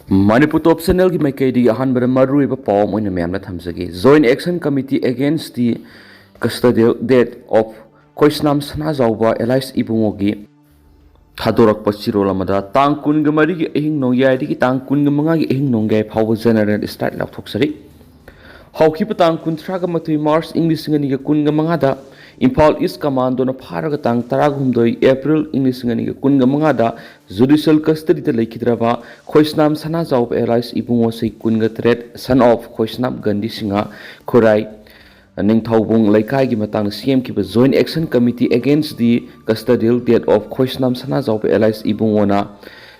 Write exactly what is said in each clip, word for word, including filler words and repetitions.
ꯃꯅꯤꯄꯨꯔ ꯇꯣꯞ ꯆꯦꯅꯦꯜꯒꯤ ꯃꯥꯏꯀꯩꯗꯒꯤ ꯑꯍꯥꯟꯕꯗ ꯃꯔꯨꯑꯣꯏꯕ ꯄꯥꯎ ꯑꯃ ꯑꯣꯏꯅ ꯃꯌꯥꯝꯅ ꯊꯝꯖꯒꯦ꯫ Joint Action Committee Against the Custodial Death of ꯈꯣꯏꯁꯅꯥꯝ Sanajaoba alias ꯏꯕꯨꯡꯉꯣꯒꯤ ꯊꯥꯗꯣꯔꯛꯄ ꯆꯦꯔꯣꯜ ꯑꯃꯗ ꯇꯥꯡ ꯀꯨꯟꯒ ꯃꯔꯤꯒꯤ ꯑꯍꯤꯡ ꯅꯣꯡꯌꯥꯏꯗꯒꯤ ꯇꯥꯡ ꯀꯨꯟꯒ ꯃꯉꯥꯒꯤ ꯑꯍꯤꯡ ꯅꯣꯡꯌꯥꯏ ꯐꯥꯎꯕ general strike ꯂꯥꯎꯊꯣꯛꯆꯔꯤ꯫ ꯍꯧꯈꯤꯕ ꯇꯥꯡ ꯀꯨꯟꯊ꯭ꯔꯥꯒ ꯃꯥꯊꯣꯏ March ꯏꯪ ꯂꯤꯁꯤꯡ ꯑꯅꯤꯒ ꯀꯨꯟꯒ ꯃꯉꯥꯗ ꯏꯝꯐꯥꯜ East Commandoꯅ ꯐꯥꯔꯒ ꯇꯥꯡ ꯇꯔꯥꯍꯨꯝꯗꯣꯏ April ꯏꯪ ꯂꯤꯁꯤꯡ ꯑꯅꯤꯒ ꯀꯨꯟꯒ ꯃꯉꯥꯗ judicial custodyꯗ ꯂꯩꯈꯤꯗ꯭ꯔꯕ ꯈꯣꯏꯁꯅꯥꯝ ꯁꯅꯥꯖꯥꯎꯕ alias ꯏꯕꯨꯡꯉꯣ ꯆꯍꯤ ꯀꯨꯟꯒ ꯇꯔꯦꯠ, son of ꯈꯣꯏꯁꯅꯥꯝ ꯒꯟꯙꯤ ꯁꯤꯡꯍ, ꯈꯨꯔꯥꯏ ꯅꯤꯡꯊꯧꯕꯨꯡ ꯂꯩꯀꯥꯏꯒꯤ ꯃꯇꯥꯡꯗ ꯁꯦꯝꯈꯤꯕ Joint Action Committee Against the Custodial Death of ꯈꯣꯏꯁꯅꯥꯝ Sanajaoba alias ꯏꯕꯨꯡꯉꯣꯅ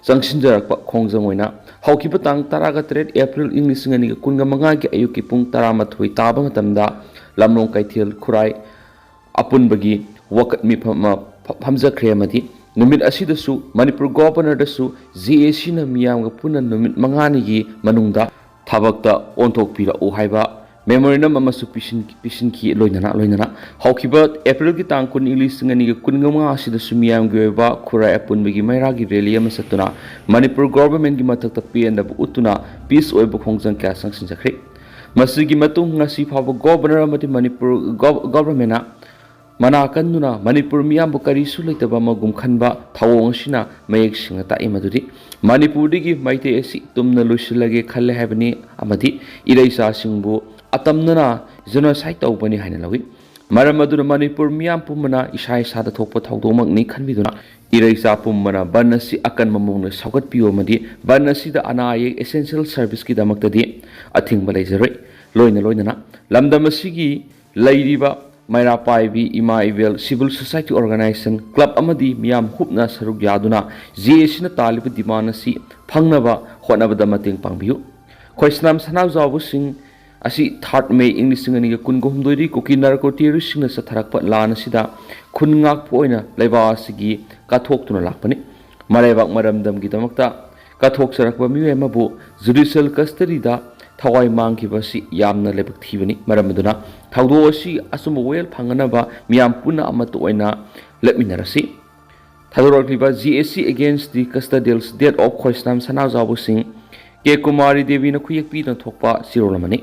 ꯆꯪꯁꯤꯟꯖꯔꯛꯄ ꯈꯣꯡꯖꯪ ꯑꯣꯏꯅ ꯍꯧꯈꯤꯕ ꯇꯥꯡ ꯇꯔꯥꯒ ꯇꯔꯦꯠ April ꯏꯪ ꯂꯤꯁꯤꯡ ꯑꯅꯤꯒ ꯀꯨꯟꯒ ꯃꯉꯥꯒꯤ ꯑꯌꯨꯛꯀꯤ ꯄꯨꯡ ꯇꯔꯥꯃꯥꯊꯣꯏ ꯇꯥꯕ ꯃꯇꯝꯗ ꯂꯝꯂꯣꯡ ꯀꯩꯊꯦꯜ ꯈꯨꯔꯥꯏ ꯑꯄꯨꯟꯕꯒꯤ ꯋꯥꯀꯠ ꯃꯤꯐꯝ ꯑꯃ ꯐ-, ꯐꯝꯖꯈ꯭ꯔꯦ ꯑꯃꯗꯤ ꯅꯨꯃꯤꯠ ꯑꯁꯤꯗꯁꯨ ꯃꯅꯤꯄꯨꯔ Governorꯗꯁꯨ JACꯅ ꯃꯤꯌꯥꯝꯒ ꯄꯨꯟꯅ ꯅꯨꯃꯤꯠ ꯃꯉꯥꯅꯤꯒꯤ ꯃꯅꯨꯡꯗ ꯊꯕꯛꯇ ꯑꯣꯟꯊꯣꯛꯄꯤꯔꯛꯎ ꯍꯥꯏꯕ memorandum ꯑꯃꯁꯨ ꯄꯤꯁꯤꯟ-, ꯄꯤꯁꯤꯟꯈꯤ꯫ ꯂꯣꯏꯅꯅ, ꯂꯣꯏꯅꯅ ꯍꯧꯈꯤꯕ Aprilꯒꯤ ꯇꯥꯡ ꯀꯨꯟ ꯏꯪ ꯂꯤꯁꯤꯡ ꯑꯅꯤꯒ ꯀꯨꯟꯒ ꯃꯉꯥ ꯑꯁꯤꯗꯁꯨ ꯃꯤꯌꯥꯝꯒꯤ ꯑꯣꯏꯕ ꯈꯨꯔꯥꯏ ꯑꯄꯨꯟꯕꯒꯤ ꯃꯩꯔꯥꯒꯤ rally ꯑꯃ ꯆꯠꯇꯨꯅ ꯃꯅꯤꯄꯨꯔ Governmentꯀꯤ ꯃꯊꯛꯇ ꯄꯦꯟꯗꯕ ꯎꯠꯇꯨꯅ peace ꯑꯣꯏꯕ ꯈꯣꯡꯖꯪ ꯀꯌꯥ ꯆꯪꯁꯤꯟꯖꯈ꯭ꯔꯦ꯫ ꯃꯁꯤꯒꯤ ꯃꯇꯨꯡ ꯉꯁꯤ ꯐꯥꯎꯕ Governor ꯑꯃꯗꯤ ꯃꯅꯤꯄꯨꯔ Gov-, Governmentꯅ ꯃꯅꯥ ꯀꯟꯗꯨꯅ ꯃꯅꯤꯄꯨꯔ ꯃꯤꯌꯥꯝꯕꯨ ꯀꯔꯤꯁꯨ ꯂꯩꯇꯕ ꯑꯃꯒꯨꯝ ꯈꯟꯕ ꯊꯧꯑꯣꯡ ꯑꯁꯤꯅ ꯃꯌꯦꯛ ꯁꯦꯡꯅ ꯇꯥꯛꯏ ꯃꯗꯨꯗꯤ ꯃꯅꯤꯄꯨꯔꯗꯒꯤ ꯃꯩꯇꯩ ꯑꯁꯤ ꯇꯨꯝꯅ ꯂꯣꯏꯁꯤꯜꯂꯒꯦ ꯈꯜꯂꯦ ꯍꯥꯏꯕꯅꯤ ꯑꯃꯗꯤ ꯏꯔꯩꯆꯥꯁꯤꯡꯕꯨ ꯑꯇꯝꯅꯅ genocide ꯇꯧꯕꯅꯤ ꯍꯥꯏꯅ ꯂꯧꯏ꯫ ꯃꯔꯝ ꯑꯗꯨꯅ ꯃꯅꯤꯄꯨꯔ ꯃꯤꯌꯥꯝ ꯄꯨꯝꯕꯅ ꯏꯁꯥ ꯏꯁꯥꯗ ꯊꯣꯛꯄ ꯊꯧꯗꯣꯛꯃꯛꯅꯤ ꯈꯟꯕꯤꯗꯨꯅ ꯏꯔꯩꯆꯥ ꯄꯨꯝꯕꯅ ꯕꯟ ꯑꯁꯤ ꯑꯀꯟꯕ ꯃꯑꯣꯡꯗ ꯁꯧꯒꯠꯄꯤꯌꯨ ꯑꯃꯗꯤ ꯕꯟ ꯑꯁꯤꯗ ꯑꯅꯥ ꯑꯌꯦꯛ essential serviceꯀꯤꯗꯃꯛꯇꯗꯤ ꯑꯊꯤꯡꯕ ꯂꯩꯖꯔꯣꯏ꯫ ꯂꯣꯏꯅ ꯂꯣꯏꯅꯅ ꯂꯝꯗꯝ ꯑꯁꯤꯒꯤ ꯂꯩꯔꯤꯕ ꯃꯩꯔꯥ ꯄꯥꯏꯕꯤ, ꯏꯃꯥ ꯏꯕꯦꯜ, civil society organization, club ꯑꯃꯗꯤ ꯃꯤꯌꯥꯝ ꯍꯨꯞꯅ ꯁꯔꯨꯛ ꯌꯥꯗꯨꯅ JACꯅ ꯇꯥꯜꯂꯤꯕ demand ꯑꯁꯤ ꯐꯪꯅꯕ ꯍꯣꯠꯅꯕꯗ ꯃꯇꯦꯡ ꯄꯥꯡꯕꯤꯌꯨ꯫ ꯈꯣꯏꯁꯅꯥꯝ ꯁꯅꯥꯖꯥꯎꯕꯁꯤꯡ ꯑꯁꯤ third May ꯏꯪ ꯂꯤꯁꯤꯡ ꯑꯅꯤꯒ ꯀꯨꯟꯒ ꯍꯨꯝꯗꯣꯏꯗꯒꯤ ꯀꯨꯀꯤ narco terroristꯁꯤꯡꯅ ꯆꯠꯊꯔꯛꯄ ꯂꯥꯟ ꯑꯁꯤꯗ ꯈꯨꯟ ꯉꯥꯛꯄ ꯑꯣꯏꯅ ꯂꯩꯕꯥꯛ ꯑꯁꯤꯒꯤ ꯀꯠꯊꯣꯛꯇꯨꯅ ꯂꯥꯛꯄꯅꯤ꯫ ꯃꯔꯩꯕꯥꯛ ꯃꯔꯝꯗꯝꯒꯤꯗꯃꯛꯇ ꯀꯠꯊꯣꯛꯆꯔꯛꯄ ꯃꯤꯑꯣꯏ ꯑꯃꯕꯨ judicial custodyꯗ ꯊꯋꯥꯏ ꯃꯥꯡꯈꯤꯕ ꯑꯁꯤ ꯌꯥꯝꯅ ꯂꯥꯏꯕꯛ ꯊꯤꯕꯅꯤ꯫ ꯃꯔꯝ ꯑꯗꯨꯅ ꯊꯧꯗꯣꯛ ꯑꯁꯤ ꯑꯆꯨꯝꯕ ꯋꯥꯌꯦꯜ ꯐꯪꯅꯅꯕ ꯃꯤꯌꯥꯝ ꯄꯨꯟꯅ ꯑꯃꯠꯇ ꯑꯣꯏꯅ ꯂꯦꯞꯃꯤꯟꯅꯔꯁꯤ꯫ ꯊꯥꯗꯣꯔꯛꯂꯤꯕ JAC Against the Custodial Death of ꯈꯣꯏꯁꯅꯥꯝ ꯁꯅꯥꯖꯥꯎꯕꯁꯤꯡ ꯀꯦ ꯀꯨꯃꯥꯔꯤ ꯗꯦꯕꯤꯅ ꯈꯨꯌꯦꯛ ꯄꯤꯗꯨꯅ ꯊꯣꯛꯄ ꯆꯦꯔꯣꯜ ꯑꯃꯅꯤ꯫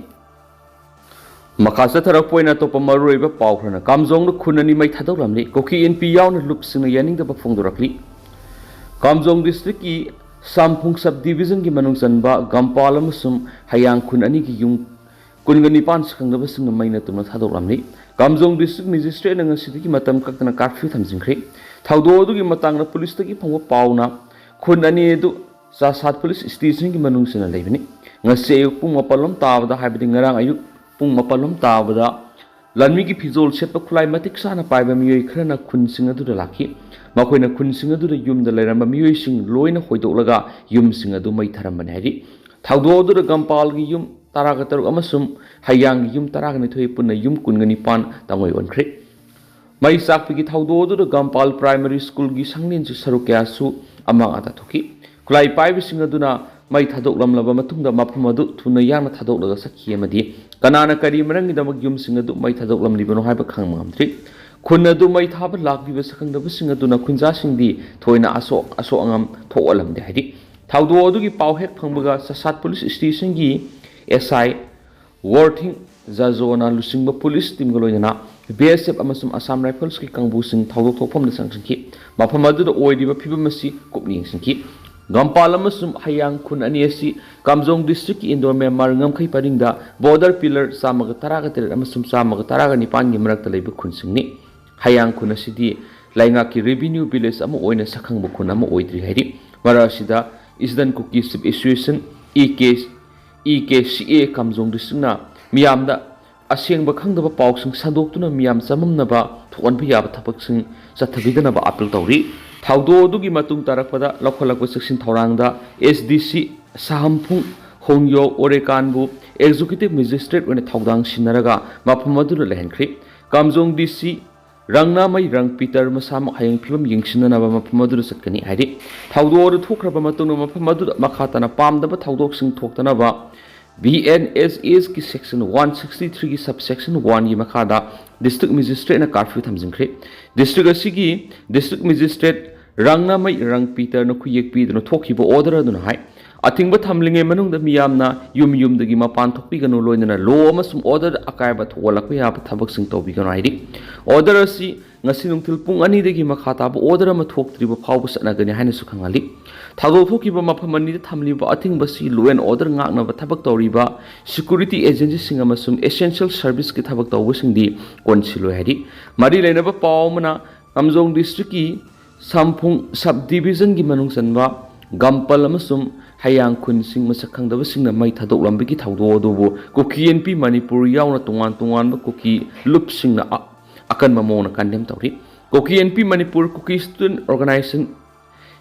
ꯃꯈꯥ ꯆꯠꯊꯔꯛꯄ ꯑꯣꯏꯅ ꯑꯇꯣꯞꯄ ꯃꯔꯨꯑꯣꯏꯕ ꯄꯥꯎ ꯈꯔꯅ, ꯀꯥꯝꯖꯣꯡꯗ ꯈꯨꯟ ꯑꯅꯤ ꯃꯩ ꯊꯥꯗꯣꯛꯂꯝꯂꯤ꯫ ꯀꯨꯀꯤ ꯏꯟꯄꯤ ꯌꯥꯎꯅ ꯂꯨꯞꯁꯤꯡꯅ ꯌꯥꯅꯤꯡꯗꯕ ꯐꯣꯡꯗꯣꯔꯛꯂꯤ꯫ ꯀꯥꯝꯖꯣꯡ ꯗꯤꯁꯇ꯭ꯔꯤꯛꯀꯤ ꯁꯥꯝꯐꯨꯡ ꯁꯕ ꯗꯤꯕꯤꯖꯟꯒꯤ ꯃꯅꯨꯡ ꯆꯟꯕ ꯒꯝꯄꯥꯜ ꯑꯃꯁꯨꯡ ꯍꯌꯥꯡ ꯈꯨꯟ ꯑꯅꯤꯒꯤ ꯌꯨꯝ ꯀꯨꯟꯒ ꯅꯤꯄꯥꯟ ꯁꯛꯈꯪꯗꯕꯁꯤꯡꯅ ꯃꯩꯅ ꯇꯨꯝꯅ ꯊꯥꯗꯣꯛꯂꯝꯂꯤ꯫ ꯀꯥꯝꯖꯣꯡ ꯗꯤꯁꯇ꯭ꯔꯤꯛ ꯃꯦꯖꯤꯁꯇ꯭ꯔꯦꯠꯅ ꯉꯁꯤꯗꯒꯤ ꯃꯇꯝ ꯀꯛꯇꯅ ꯀꯥꯔꯐ꯭ꯌꯨ ꯊꯝꯖꯤꯟꯈ꯭ꯔꯦ꯫ ꯊꯧꯗꯣꯛ ꯑꯗꯨꯒꯤ ꯃꯇꯥꯡꯗ ꯄꯨꯂꯤꯁꯇꯒꯤ ꯐꯪꯕ ꯄꯥꯎꯅ ꯈꯨꯟ ꯑꯅꯤ ꯑꯗꯨ ꯆꯥꯁꯥꯠ ꯄꯨꯂꯤꯁ ꯁ꯭ꯇꯦꯁꯟꯒꯤ ꯃꯅꯨꯡ ꯆꯟꯅ ꯂꯩꯕꯅꯤ꯫ ꯉꯁꯤ ꯑꯌꯨꯛ ꯄꯨꯡ ꯃꯥꯄꯜꯂꯣꯝ ꯇꯥꯕꯗ, ꯍꯥꯏꯕꯗꯤ ꯉꯔꯥꯡ ꯑꯌꯨꯛ ꯄꯨꯡ ꯃꯥꯄꯜꯂꯣꯝ ꯇꯥꯕꯗ, ꯂꯥꯟꯃꯤꯒꯤ ꯐꯤꯖꯣꯜ ꯁꯦꯠꯄ, ꯈꯨꯠꯂꯥꯏ ꯃꯇꯤꯛ ꯆꯥꯅ ꯄꯥꯏꯕ ꯃꯤꯑꯣꯏ ꯈꯔꯅ ꯈꯨꯟꯁꯤꯡ ꯑꯗꯨꯗ ꯂꯥꯛꯈꯤ꯫ ꯃꯈꯣꯏꯅ ꯈꯨꯟꯁꯤꯡ ꯑꯗꯨꯗ ꯌꯨꯝꯗ ꯂꯩꯔꯝꯕ ꯃꯤꯑꯣꯏꯁꯤꯡ ꯂꯣꯏꯅ ꯍꯣꯏꯗꯣꯛꯂꯒ ꯌꯨꯝꯁꯤꯡ ꯑꯗꯨ ꯃꯩ ꯊꯥꯔꯝꯕꯅꯤ ꯍꯥꯏꯔꯤ꯫ ꯊꯧꯗꯣꯛ ꯑꯗꯨꯗ ꯒꯝꯄꯥꯜꯒꯤ ꯌꯨꯝ ꯇꯔꯥꯒ ꯇꯔꯨꯛ ꯑꯃꯁꯨꯡ ꯍꯌꯥꯡꯒꯤ ꯌꯨꯝ ꯇꯔꯥꯒ ꯅꯤꯊꯣꯏ ꯄꯨꯟꯅ ꯌꯨꯝ ꯀꯨꯟꯒ ꯅꯤꯄꯥꯟ ꯇꯥꯡꯑꯣꯏ ꯑꯣꯟꯈ꯭ꯔꯦ꯫ ꯃꯩ ꯆꯥꯛꯄꯒꯤ ꯊꯧꯗꯣꯛ ꯑꯗꯨꯗ ꯒꯝꯄꯥꯜ ꯄ꯭ꯔꯥꯏꯃꯔꯤ ꯁ꯭ꯀꯨꯜꯒꯤ ꯁꯪꯂꯦꯟꯁꯨ ꯁꯔꯨꯛ ꯀꯌꯥꯁꯨ ꯑꯃꯥꯡ ꯑꯇꯥ ꯊꯣꯛꯈꯤ꯫ ꯈꯨꯠꯂꯥꯏ ꯄꯥꯏꯕꯁꯤꯡ ꯑꯗꯨꯅ ꯃꯩ ꯊꯥꯗꯣꯛꯂꯝꯂꯕ ꯃꯇꯨꯡꯗ ꯃꯐꯝ ꯑꯗꯨ ꯊꯨꯅ ꯌꯥꯡꯅ ꯊꯥꯗꯣꯛꯂꯒ ꯆꯠꯈꯤ ꯑꯃꯗꯤ ꯀꯅꯥꯅ ꯀꯔꯤ ꯃꯔꯝꯒꯤꯗꯃꯛ ꯌꯨꯝꯁꯤꯡ ꯑꯗꯨ ꯃꯩ ꯊꯥꯗꯣꯛꯂꯝꯂꯤꯕꯅꯣ ꯍꯥꯏꯕ ꯈꯪꯕ ꯉꯝꯗ꯭ꯔꯤ꯫ ꯈꯨꯟ ꯑꯗꯨ ꯃꯩ ꯊꯥꯕ ꯂꯥꯛꯂꯤꯕ ꯁꯛꯈꯪꯗꯕꯁꯤꯡ ꯑꯗꯨꯅ ꯈꯨꯟꯖꯥꯁꯤꯡꯗꯤ ꯊꯣꯏꯅ ꯑꯁꯣꯛ ꯑꯁꯣꯛ ꯑꯉꯥꯝ ꯊꯣꯛꯍꯜꯂꯝꯗꯦ ꯍꯥꯏꯔꯤ꯫ ꯊꯧꯗꯣꯛ ꯑꯗꯨꯒꯤ ꯄꯥꯎ ꯍꯦꯛ ꯐꯪꯕꯒ ꯆꯥꯁꯥꯠ ꯄꯨꯂꯤꯁ ꯁ꯭ꯇꯦꯁꯟꯒꯤ ꯑꯦꯁ ꯑꯥꯏ ꯋꯥꯔꯊꯤꯡ ꯖꯥꯖꯣꯅ ꯂꯨꯆꯤꯡꯕ ꯄꯨꯂꯤꯁ ꯇꯤꯝꯒ ꯂꯣꯏꯅꯅ ꯕꯤ ꯑꯦꯁ ꯑꯦꯐ ꯑꯃꯁꯨꯡ ꯑꯁꯥꯝ ꯔꯥꯏꯐꯜꯁꯀꯤ ꯀꯥꯡꯕꯨꯁꯤꯡ ꯊꯧꯗꯣꯛ ꯊꯣꯛꯐꯝꯗ ꯆꯪꯁꯤꯟꯈꯤ꯫ ꯃꯐꯝ ꯑꯗꯨꯗ ꯑꯣꯏꯔꯤꯕ ꯐꯤꯕꯝ ꯑꯁꯤ ꯀꯨꯞꯅ ꯌꯦꯡꯁꯤꯟꯈꯤ꯫ ꯒꯝꯄꯥꯜ ꯑꯃꯁꯨꯡ ꯍꯌꯥꯡ ꯈꯨꯟ ꯑꯅꯤ ꯑꯁꯤ ꯀꯥꯝꯖꯣꯡ ꯗꯤꯁꯇ꯭ꯔꯤꯛꯀꯤ ꯏꯟꯗꯣ ꯃ꯭ꯌꯥꯟꯃꯥꯔ ꯉꯝꯈꯩ ꯄꯔꯤꯡꯗ ꯕꯣꯔꯗꯔ ꯄꯤꯂꯔ ꯆꯥꯝꯃꯒ ꯇꯔꯥꯒ ꯇꯔꯦꯠ ꯑꯃꯁꯨꯡ ꯆꯥꯝꯃꯒ ꯇꯔꯥꯒ ꯅꯤꯄꯥꯟꯒꯤ ꯃꯔꯛꯇ ꯂꯩꯕ ꯈꯨꯟꯁꯤꯡꯅꯤ꯫ ꯍꯌꯥꯡ ꯈꯨꯟ ꯑꯁꯤꯗꯤ ꯂꯩꯉꯥꯛꯀꯤ ꯔꯦꯚꯤꯅ꯭ꯌꯨ ꯚꯤꯂꯦꯖ ꯑꯃ ꯑꯣꯏꯅ ꯁꯛꯈꯪꯕ ꯈꯨꯟ ꯑꯃ ꯑꯣꯏꯗ꯭ꯔꯤ ꯍꯥꯏꯔꯤ꯫ ꯃꯔꯛ ꯑꯁꯤꯗ ꯏꯁꯇꯔꯟ ꯀꯨꯀꯤ ꯆꯤꯐ ꯑꯦꯁꯣꯁꯤꯌꯦꯁꯟ, ꯏ ꯀꯦ, ꯏ ꯀꯦ ꯁꯤ ꯑꯦ ꯀꯥꯝꯖꯣꯡ ꯗꯤꯁꯇ꯭ꯔꯤꯛꯅ ꯃꯤꯌꯥꯝꯗ ꯑꯁꯦꯡꯕ ꯈꯪꯗꯕ ꯄꯥꯎꯁꯤꯡ ꯁꯟꯗꯣꯛꯇꯨꯅ ꯃꯤꯌꯥꯝ ꯆꯃꯝꯅꯕ ꯊꯣꯛꯍꯟꯕ ꯌꯥꯕ ꯊꯕꯛꯁꯤꯡ ꯆꯠꯊꯕꯤꯗꯅꯕ ꯑꯥꯄꯤꯜ ꯇꯧꯔꯤ꯫ ꯊꯧꯗꯣꯛ ꯑꯗꯨꯒꯤ ꯃꯇꯨꯡ ꯇꯥꯔꯛꯄꯗ ꯂꯧꯈꯠꯂꯛꯄ ꯆꯦꯛꯁꯤꯟ ꯊꯧꯔꯥꯡꯗ ꯑꯦꯁ ꯗꯤ ꯁꯤ ꯁꯍꯝꯐꯨꯡ ꯍꯣꯡꯌꯣ ꯑꯣꯔꯦꯀꯥꯟꯕꯨ ꯑꯦꯛꯖꯤꯀ꯭ꯌꯨꯇꯤꯚ ꯃꯦꯖꯤꯁꯇ꯭ꯔꯦꯠ ꯑꯣꯏꯅ ꯊꯧꯗꯥꯡ ꯁꯤꯟꯅꯔꯒ ꯃꯐꯝ ꯑꯗꯨꯗ ꯂꯩꯍꯟꯈ꯭ꯔꯤ꯫ ꯀꯥꯝꯖꯣꯡ ꯗꯤ ꯁꯤ ꯔꯪꯅꯥꯃꯩ ꯔꯪ ꯄꯤꯇꯔ ꯃꯁꯥꯃꯛ ꯍꯌꯦꯡ ꯐꯤꯕꯝ ꯌꯦꯡꯁꯤꯟꯅꯅꯕ ꯃꯐꯝ ꯑꯗꯨꯗ ꯆꯠꯀꯅꯤ ꯍꯥꯏꯔꯤ꯫ ꯊꯧꯗꯣꯛ ꯑꯗꯨ ꯊꯣꯛꯈ꯭ꯔꯕ ꯃꯇꯨꯡꯗ ꯃꯐꯝ ꯑꯗꯨꯗ ꯃꯈꯥ ꯇꯥꯅ ꯄꯥꯝꯗꯕ ꯊꯧꯗꯣꯛꯁꯤꯡ ꯊꯣꯛꯇꯅꯕ ꯕꯤ ꯑꯦꯟ ꯑꯦꯁ ꯑꯦꯁꯀꯤ ꯁꯦꯛꯁꯟ ꯋꯥꯟ ꯁꯤꯛꯁꯇꯤ ꯊ꯭ꯔꯤꯒꯤ ꯁꯕ ꯁꯦꯛꯁꯟ ꯋꯥꯟꯒꯤ ꯃꯈꯥꯗ ꯗꯤꯁꯇ꯭ꯔꯤꯛ ꯃꯦꯖꯤꯁꯇ꯭ꯔꯦꯠꯅ ꯀꯥꯔꯐ꯭ꯌꯨ ꯊꯝꯖꯤꯟꯈ꯭ꯔꯦ꯫ ꯗꯤꯁꯇ꯭ꯔꯤꯛ ꯑꯁꯤꯒꯤ ꯗꯤꯁꯇ꯭ꯔꯤꯛ ꯃꯦꯖꯤꯁꯇ꯭ꯔꯦꯠ ꯔꯪꯅꯥꯃꯩ ꯔꯪ ꯄꯤꯇꯔꯅ ꯈꯨꯌꯦꯛ ꯄꯤꯗꯨꯅ ꯊꯣꯛꯈꯤꯕ ꯑꯣꯔꯗꯔ ꯑꯗꯨꯅ ꯍꯥꯏ, ꯑꯊꯤꯡꯕ ꯊꯝꯂꯤꯉꯩ ꯃꯅꯨꯡꯗ ꯃꯤꯌꯥꯝꯅ ꯌꯨꯝ ꯌꯨꯝꯗꯒꯤ ꯃꯄꯥꯟ ꯊꯣꯛꯄꯤꯒꯅꯨ, ꯂꯣꯏꯅꯅ ꯂꯣ ꯑꯃꯁꯨꯡ ꯑꯣꯔꯗꯔꯗ ꯑꯀꯥꯏꯕ ꯊꯣꯛꯍꯜꯂꯛꯄ ꯌꯥꯕ ꯊꯕꯛꯁꯤꯡ ꯇꯧꯕꯤꯒꯅꯨ ꯍꯥꯏꯔꯤ꯫ ꯑꯣꯔꯗꯔ ꯑꯁꯤ ꯉꯁꯤ ꯅꯨꯡꯊꯤꯜ ꯄꯨꯡ ꯑꯅꯤꯗꯒꯤ ꯃꯈꯥ ꯇꯥꯕ ꯑꯣꯔꯗꯔ ꯑꯃ ꯊꯣꯛꯇ꯭ꯔꯤꯕ ꯐꯥꯎꯕ ꯆꯠꯅꯒꯅꯤ ꯍꯥꯏꯅꯁꯨ ꯈꯪꯍꯜꯂꯤ꯫ ꯊꯧꯗꯣꯛ ꯊꯣꯛꯈꯤꯕ ꯃꯐꯝ ꯑꯅꯤꯗ ꯊꯝꯂꯤꯕ ꯑꯊꯤꯡꯕ ꯑꯁꯤ law and order ꯉꯥꯛꯅꯕ ꯊꯕꯛ ꯇꯧꯔꯤꯕ security agencyꯁꯤꯡ ꯑꯃꯁꯨꯡ essential serviceꯀꯤ ꯊꯕꯛ ꯇꯧꯕꯁꯤꯡꯗꯤ ꯀꯣꯟꯁꯤꯜꯂꯣꯏ ꯍꯥꯏꯔꯤ꯫ ꯃꯔꯤ ꯂꯩꯅꯕ ꯄꯥꯎ ꯑꯃꯅ, ꯀꯥꯝꯖꯣꯡ districtꯀꯤ ꯁꯝꯐꯨꯡ sub divisionꯒꯤ ꯃꯅꯨꯡ ꯆꯟꯕ ꯒꯝꯄꯜ ꯑꯃꯁꯨꯡ ꯍꯌꯥꯡ ꯈꯨꯟꯁꯤꯡ ꯃꯁꯛ ꯈꯪꯗꯕꯁꯤꯡꯅ ꯃꯩ ꯊꯥꯗꯣꯛꯂꯝꯕꯒꯤ ꯊꯧꯗꯣꯛ ꯑꯗꯨꯕꯨ ꯀꯨꯀꯤ ꯑꯦꯟ ꯄꯤ ꯃꯅꯤꯄꯨꯔ ꯌꯥꯎꯅ ꯇꯣꯉꯥꯟ ꯇꯣꯉꯥꯟꯕ ꯀꯨꯀꯤ ꯂꯨꯞꯁꯤꯡꯅ ꯑ-, ꯑꯀꯟꯕ ꯃꯑꯣꯡꯗ condemn ꯇꯧꯔꯤ꯫ Kuki N P Manipur, Kuki Student Organisation,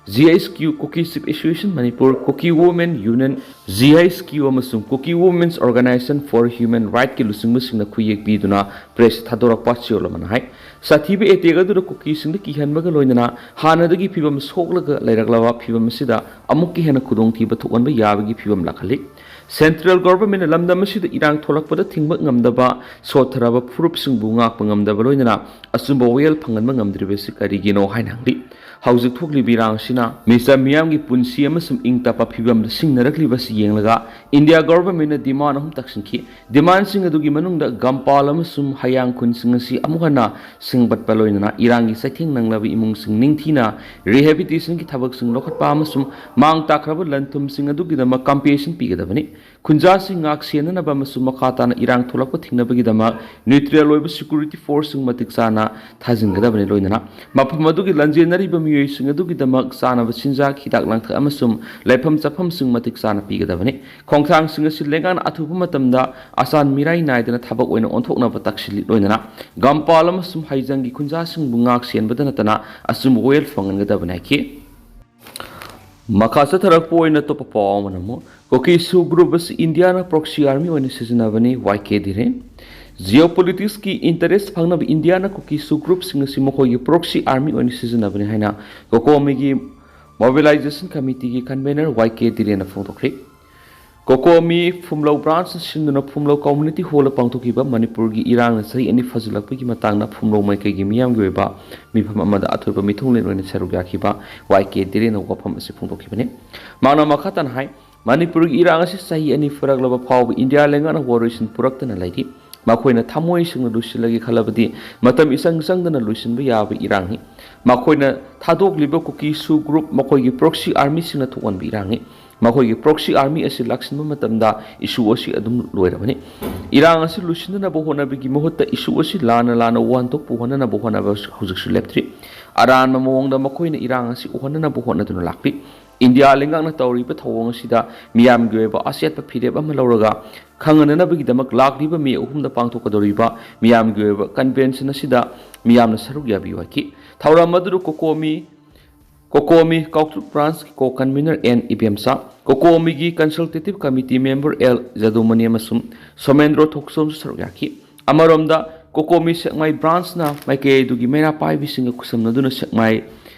G H Q, Kuki Chief Association Manipur, Kuki Women Union, G H Q ꯑꯃꯁꯨꯡ Kuki Women's Organisation for Human Rightꯀꯤ ꯂꯨꯆꯤꯡꯕꯁꯤꯡꯅ ꯈꯨꯌꯦꯛ ꯄꯤꯗꯨꯅ press ꯊꯥꯗꯣꯔꯛꯄ ꯆꯌꯣꯜ ꯑꯃꯅ ꯍꯥꯏ꯫ ꯁꯥꯊꯤꯕ attack ꯑꯗꯨꯗ ꯀꯨꯀꯤꯁꯤꯡꯗ ꯀꯤꯍꯟꯕꯒ ꯂꯣꯏꯅꯅ ꯍꯥꯟꯅꯗꯒꯤ ꯐꯤꯕꯝ ꯁꯣꯛꯂꯒ ꯂꯩꯔꯛꯂꯕ ꯐꯤꯕꯝ ꯑꯁꯤꯗ ꯑꯃꯨꯛꯀ ꯍꯦꯟꯅ ꯈꯨꯗꯣꯡꯊꯤꯕ ꯊꯣꯛꯍꯟꯕ ꯌꯥꯕꯒꯤ ꯐꯤꯕꯝ ꯂꯥꯛꯍꯜꯂꯤ꯫ Central Governmentꯅ ꯂꯝꯗꯝ ꯑꯁꯤꯗ ꯏꯔꯥꯡ ꯊꯣꯛꯂꯛꯄꯗ ꯊꯤꯡꯕ ꯉꯝꯗꯕ, ꯁꯣꯠꯊꯔꯕ ꯐꯨꯔꯨꯞꯁꯤꯡꯕꯨ ꯉꯥꯛꯄ ꯉꯝꯗꯕ, ꯂꯣꯏꯅꯅ ꯑꯆꯨꯝꯕ ꯋꯥꯌꯦꯜ ꯐꯪꯍꯟꯕ ꯉꯝꯗ꯭ꯔꯤꯕꯁꯤ ꯀꯔꯤꯒꯤꯅꯣ ꯍꯥꯏꯅ ꯍꯪꯂꯤ꯫ ꯍꯧꯖꯤꯛ ꯊꯣꯛꯂꯤꯕ ꯏꯔꯥꯡ ꯑꯁꯤꯅ ꯃꯤꯆꯝ ꯃꯤꯌꯥꯝꯒꯤ ꯄꯨꯟꯁꯤ ꯑꯃꯁꯨꯡ ꯏꯪ ꯇꯞꯄ ꯐꯤꯕꯝꯗ ꯁꯤꯡꯅꯔꯛꯂꯤꯕ ꯑꯁꯤ ꯌꯦꯡꯂꯒ India Governmentꯅ demand ꯑꯍꯨꯝ ꯇꯛꯁꯤꯟꯈꯤ꯫ Demandꯁꯤꯡ ꯑꯗꯨꯒꯤ ꯃꯅꯨꯡꯗ ꯒꯝꯄꯥꯜ ꯑꯃꯁꯨꯡ ꯍꯌꯥꯡ ꯈꯨꯟꯁꯤꯡ ꯑꯁꯤ ꯑꯃꯨꯛ ꯍꯟꯅ ꯁꯦꯝꯒꯠꯄ, ꯂꯣꯏꯅꯅ ꯏꯔꯥꯡꯒꯤ ꯆꯩꯊꯦꯡ ꯅꯪꯂꯕ ꯏꯃꯨꯡꯁꯤꯡ ꯅꯤꯡꯊꯤꯅ rehabilitationꯒꯤ ꯊꯕꯛꯁꯤꯡ ꯂꯧꯈꯠꯄ ꯑꯃꯁꯨꯡ ꯃꯥꯡ ꯇꯥꯛꯈ꯭ꯔꯕ ꯂꯟ ꯊꯨꯝꯁꯤꯡ ꯑꯗꯨꯒꯤꯗꯃꯛ compensation ꯄꯤꯒꯗꯕꯅꯤ꯫ ꯈꯨꯟꯖꯥꯁꯤꯡ ꯉꯥꯛ ꯁꯦꯟꯅꯅꯕ ꯑꯃꯁꯨꯡ ꯃꯈꯥ ꯇꯥꯅ ꯏꯔꯥꯡ ꯊꯣꯛꯂꯛꯄ ꯊꯤꯡꯅꯕꯒꯤꯗꯃꯛ neutral ꯑꯣꯏꯕ security forceꯁꯤꯡ ꯃꯇꯤꯛ ꯆꯥꯅ ꯊꯥꯖꯤꯟꯒꯗꯕꯅꯤ, ꯂꯣꯏꯅꯅ ꯃꯐꯝ ꯑꯗꯨꯒꯤ ꯂꯥꯟꯖꯦꯟꯅꯔꯤꯕ ꯃꯤꯑꯣꯏꯁꯤꯡ ꯑꯗꯨꯒꯤꯗꯃꯛ ꯆꯥꯅꯕ ꯆꯤꯟꯖꯥꯛ, ꯍꯤꯗꯥꯛ ꯂꯥꯡꯊꯛ ꯑꯃꯁꯨꯡ ꯂꯩꯐꯝ ꯆꯥꯐꯝꯁꯤꯡ ꯃꯇꯤꯛ ꯆꯥꯅ ꯄꯤꯒꯗꯕꯅꯤ꯫ ꯈꯣꯡꯊꯥꯡꯁꯤꯡ ꯑꯁꯤ ꯂꯩꯉꯥꯛꯅ ꯑꯊꯨꯕ ꯃꯇꯝꯗ ꯑꯆꯥꯟ ꯃꯤꯔꯥꯏ ꯅꯥꯏꯗꯅ ꯊꯕꯛ ꯑꯣꯏꯅ ꯑꯣꯟꯊꯣꯛꯅꯕ ꯇꯛꯁꯤꯜꯂꯤ, ꯂꯣꯏꯅꯅ ꯒꯝꯄꯥꯜ ꯑꯃꯁꯨꯡ ꯍꯩꯖꯪꯒꯤ ꯈꯨꯟꯖꯥꯁꯤꯡꯕꯨ ꯉꯥꯛ ꯁꯦꯟꯕꯗ ꯅꯠꯇꯅ ꯑꯆꯨꯝꯕ ꯋꯥꯌꯦꯜ ꯐꯪꯍꯟꯒꯗꯕꯅꯤ ꯍꯥꯏꯈꯤ꯫ ꯃꯈꯥ ꯆꯠꯊꯔꯛꯄ ꯑꯣꯏꯅ ꯑꯇꯣꯞꯄ ꯄꯥꯎ ꯑꯃꯅ ꯑꯃꯨꯛ, ꯀꯨꯀꯤ ꯁꯨ group ꯑꯁꯤ ꯏꯟꯗꯤꯌꯥꯅ proxy army ꯑꯣꯏꯅ ꯁꯤꯖꯤꯟꯅꯕꯅꯤ, ꯋꯥꯏ ꯀꯦ ꯙꯤꯔꯦꯟ꯫ Geopoliticsꯀꯤ interest ꯐꯪꯅꯕ ꯏꯟꯗꯤꯌꯥꯅ ꯀꯨꯀꯤ ꯁꯨ groupꯁꯤꯡ ꯑꯁꯤ ꯃꯈꯣꯏꯒꯤ proxy army ꯑꯣꯏꯅ ꯁꯤꯖꯤꯟꯅꯕꯅꯤ ꯍꯥꯏꯅ ꯀꯣꯀꯣꯃꯤꯒꯤ Mobilization Committeeꯒꯤ convener ꯋꯥꯏ ꯀꯦ ꯙꯤꯔꯦꯟꯅ ꯐꯣꯡꯗꯣꯛꯈ꯭ꯔꯦ꯫ ꯀꯣꯀꯣꯃꯤ ꯐꯨꯝꯂꯧ ꯕ꯭ꯔꯥꯟꯁꯅ ꯁꯤꯟꯗꯨꯅ ꯐꯨꯝꯂꯧ ꯀꯝꯃ꯭ꯌꯨꯅꯤꯇꯤ ꯍꯣꯜꯗ ꯄꯥꯡꯊꯣꯛꯈꯤꯕ ꯃꯅꯤꯄꯨꯔꯒꯤ ꯏꯔꯥꯡꯅ ꯆꯍꯤ ꯑꯅꯤ ꯐꯥꯖꯤꯜꯂꯛꯄꯒꯤ ꯃꯇꯥꯡꯗ ꯐꯨꯝꯂꯧ ꯃꯥꯏꯀꯩꯒꯤ ꯃꯤꯌꯥꯝꯒꯤ ꯑꯣꯏꯕ ꯃꯤꯐꯝ ꯑꯃꯗ ꯑꯊꯣꯏꯕ ꯃꯤꯊꯨꯡꯂꯦꯟ ꯑꯣꯏꯅ ꯁꯔꯨꯛ ꯌꯥꯈꯤꯕ ꯋꯥꯏ ꯀꯦ ꯗꯤꯔꯦꯟꯅ ꯋꯥꯐꯝ ꯑꯁꯤ ꯐꯣꯡꯗꯣꯛꯈꯤꯕꯅꯤ꯫ ꯃꯍꯥꯛꯅ ꯃꯈꯥ ꯇꯥꯅ ꯍꯥꯏ, ꯃꯅꯤꯄꯨꯔꯒꯤ ꯏꯔꯥꯡ ꯑꯁꯤ ꯆꯍꯤ ꯑꯅꯤ ꯐꯥꯔꯛꯂꯕ ꯐꯥꯎꯕ ꯏꯟꯗꯤꯌꯥ ꯂꯩꯉꯥꯛꯅ ꯋꯥꯔꯣꯏꯁꯤꯟ ꯄꯨꯔꯛꯇꯅ ꯂꯩꯔꯤ꯫ ꯃꯈꯣꯏꯅ ꯊꯃꯣꯏ ꯁꯦꯡꯅ ꯂꯣꯏꯁꯤꯜꯂꯒꯦ ꯈꯜꯂꯕꯗꯤ ꯃꯇꯝ ꯏꯆꯪ ꯆꯪꯗꯅ ꯂꯣꯏꯁꯤꯟꯕ ꯌꯥꯕ ꯏꯔꯥꯡꯅꯤ꯫ ꯃꯈꯣꯏꯅ ꯊꯥꯗꯣꯛꯂꯤꯕ ꯀꯨꯀꯤ ꯁꯨ ꯒ꯭ꯔꯨꯞ ꯃꯈꯣꯏꯒꯤ ꯄ꯭ꯔꯣꯛꯁꯤ ꯑꯥꯔꯃꯤꯁꯤꯡꯅ ꯊꯣꯛꯍꯟꯕ ꯏꯔꯥꯡꯅꯤ꯫ ꯃꯈꯣꯏꯒꯤ ꯄ꯭ꯔꯣꯛꯁꯤ ꯑꯥꯔꯃꯤ ꯑꯁꯤ ꯂꯥꯛꯁꯤꯟꯕ ꯃꯇꯝꯗ ꯏꯁꯨ ꯑꯁꯤ ꯑꯗꯨꯝ ꯂꯣꯏꯔꯕꯅꯤ꯫ ꯏꯔꯥꯡ ꯑꯁꯤ ꯂꯣꯏꯁꯤꯟꯅꯅꯕ ꯍꯣꯠꯅꯕꯒꯤ ꯃꯍꯨꯠꯇ ꯏꯁꯨ ꯑꯁꯤ ꯂꯥꯟꯅ ꯂꯥꯟꯅ ꯋꯥꯍꯟꯊꯣꯛꯄ ꯍꯣꯠꯅꯅꯕ ꯍꯣꯠꯅꯕ ꯍꯧꯖꯤꯛꯁꯨ ꯂꯦꯞꯇ꯭ꯔꯤ꯫ ꯑꯔꯥꯟꯕ ꯃꯑꯣꯡꯗ ꯃꯈꯣꯏꯅ ꯏꯔꯥꯡ ꯑꯁꯤ ꯎꯍꯟꯅꯅꯕ ꯍꯣꯠꯅꯗꯨꯅ ꯂꯥꯛꯂꯤ꯫ ꯏꯟꯗꯤꯌꯥ ꯂꯩꯉꯥꯛꯅ ꯇꯧꯔꯤꯕ ꯊꯧꯑꯣꯡ ꯑꯁꯤꯗ ꯃꯤꯌꯥꯝꯒꯤ ꯑꯣꯏꯕ ꯑꯆꯦꯠꯄ ꯐꯤꯔꯦꯞ ꯑꯃ ꯂꯧꯔꯒ ꯈꯪꯍꯟꯅꯅꯕꯒꯤꯗꯃꯛ ꯂꯥꯛꯂꯤꯕ ꯃꯦ ꯑꯍꯨꯝꯗ ꯄꯥꯡꯊꯣꯛꯀꯗꯧꯔꯤꯕ ꯃꯤꯌꯥꯝꯒꯤ ꯑꯣꯏꯕ ꯀꯟꯚꯦꯟꯁꯟ ꯑꯁꯤꯗ ꯃꯤꯌꯥꯝꯅ ꯁꯔꯨꯛ ꯌꯥꯕꯤꯌꯨ ꯍꯥꯏꯈꯤ꯫ ꯊꯧꯔꯝ ꯑꯗꯨꯗ ꯀꯣꯀꯣꯃꯤ ꯀꯣꯀꯣꯃꯤ ꯀꯥꯎꯇ꯭ꯔꯨꯛ ꯕ꯭ꯔꯥꯟꯁꯀꯤ ꯀꯣ ꯀꯟꯚꯤꯅꯔ ꯑꯦꯟ ꯏꯕꯦꯝꯆꯥ, ꯀꯣꯀꯣꯃꯤꯒꯤ ꯀꯟꯁꯜꯇꯦꯇꯤꯚ ꯀꯃꯤꯇꯤ ꯃꯦꯝꯕꯔ ꯑꯦꯜ ꯖꯗꯨꯃꯅꯤ ꯑꯃꯁꯨꯡ ꯁꯣꯃꯦꯟꯗ꯭ꯔꯣ ꯊꯣꯛꯆꯣꯝꯁꯨ ꯁꯔꯨꯛ ꯌꯥꯈꯤ꯫ ꯑꯃꯔꯣꯝꯗ, ꯀꯣꯀꯣꯃꯤ ꯁꯦꯛꯃꯥꯏ ꯕ꯭ꯔꯥꯟꯁꯅ ꯃꯥꯏꯀꯩ ꯑꯗꯨꯒꯤ ꯃꯩꯔꯥ ꯄꯥꯏꯕꯤꯁꯤꯡꯒ ꯈꯨꯠꯁꯝꯅꯗꯨꯅ ꯁꯦꯛꯃꯥꯏ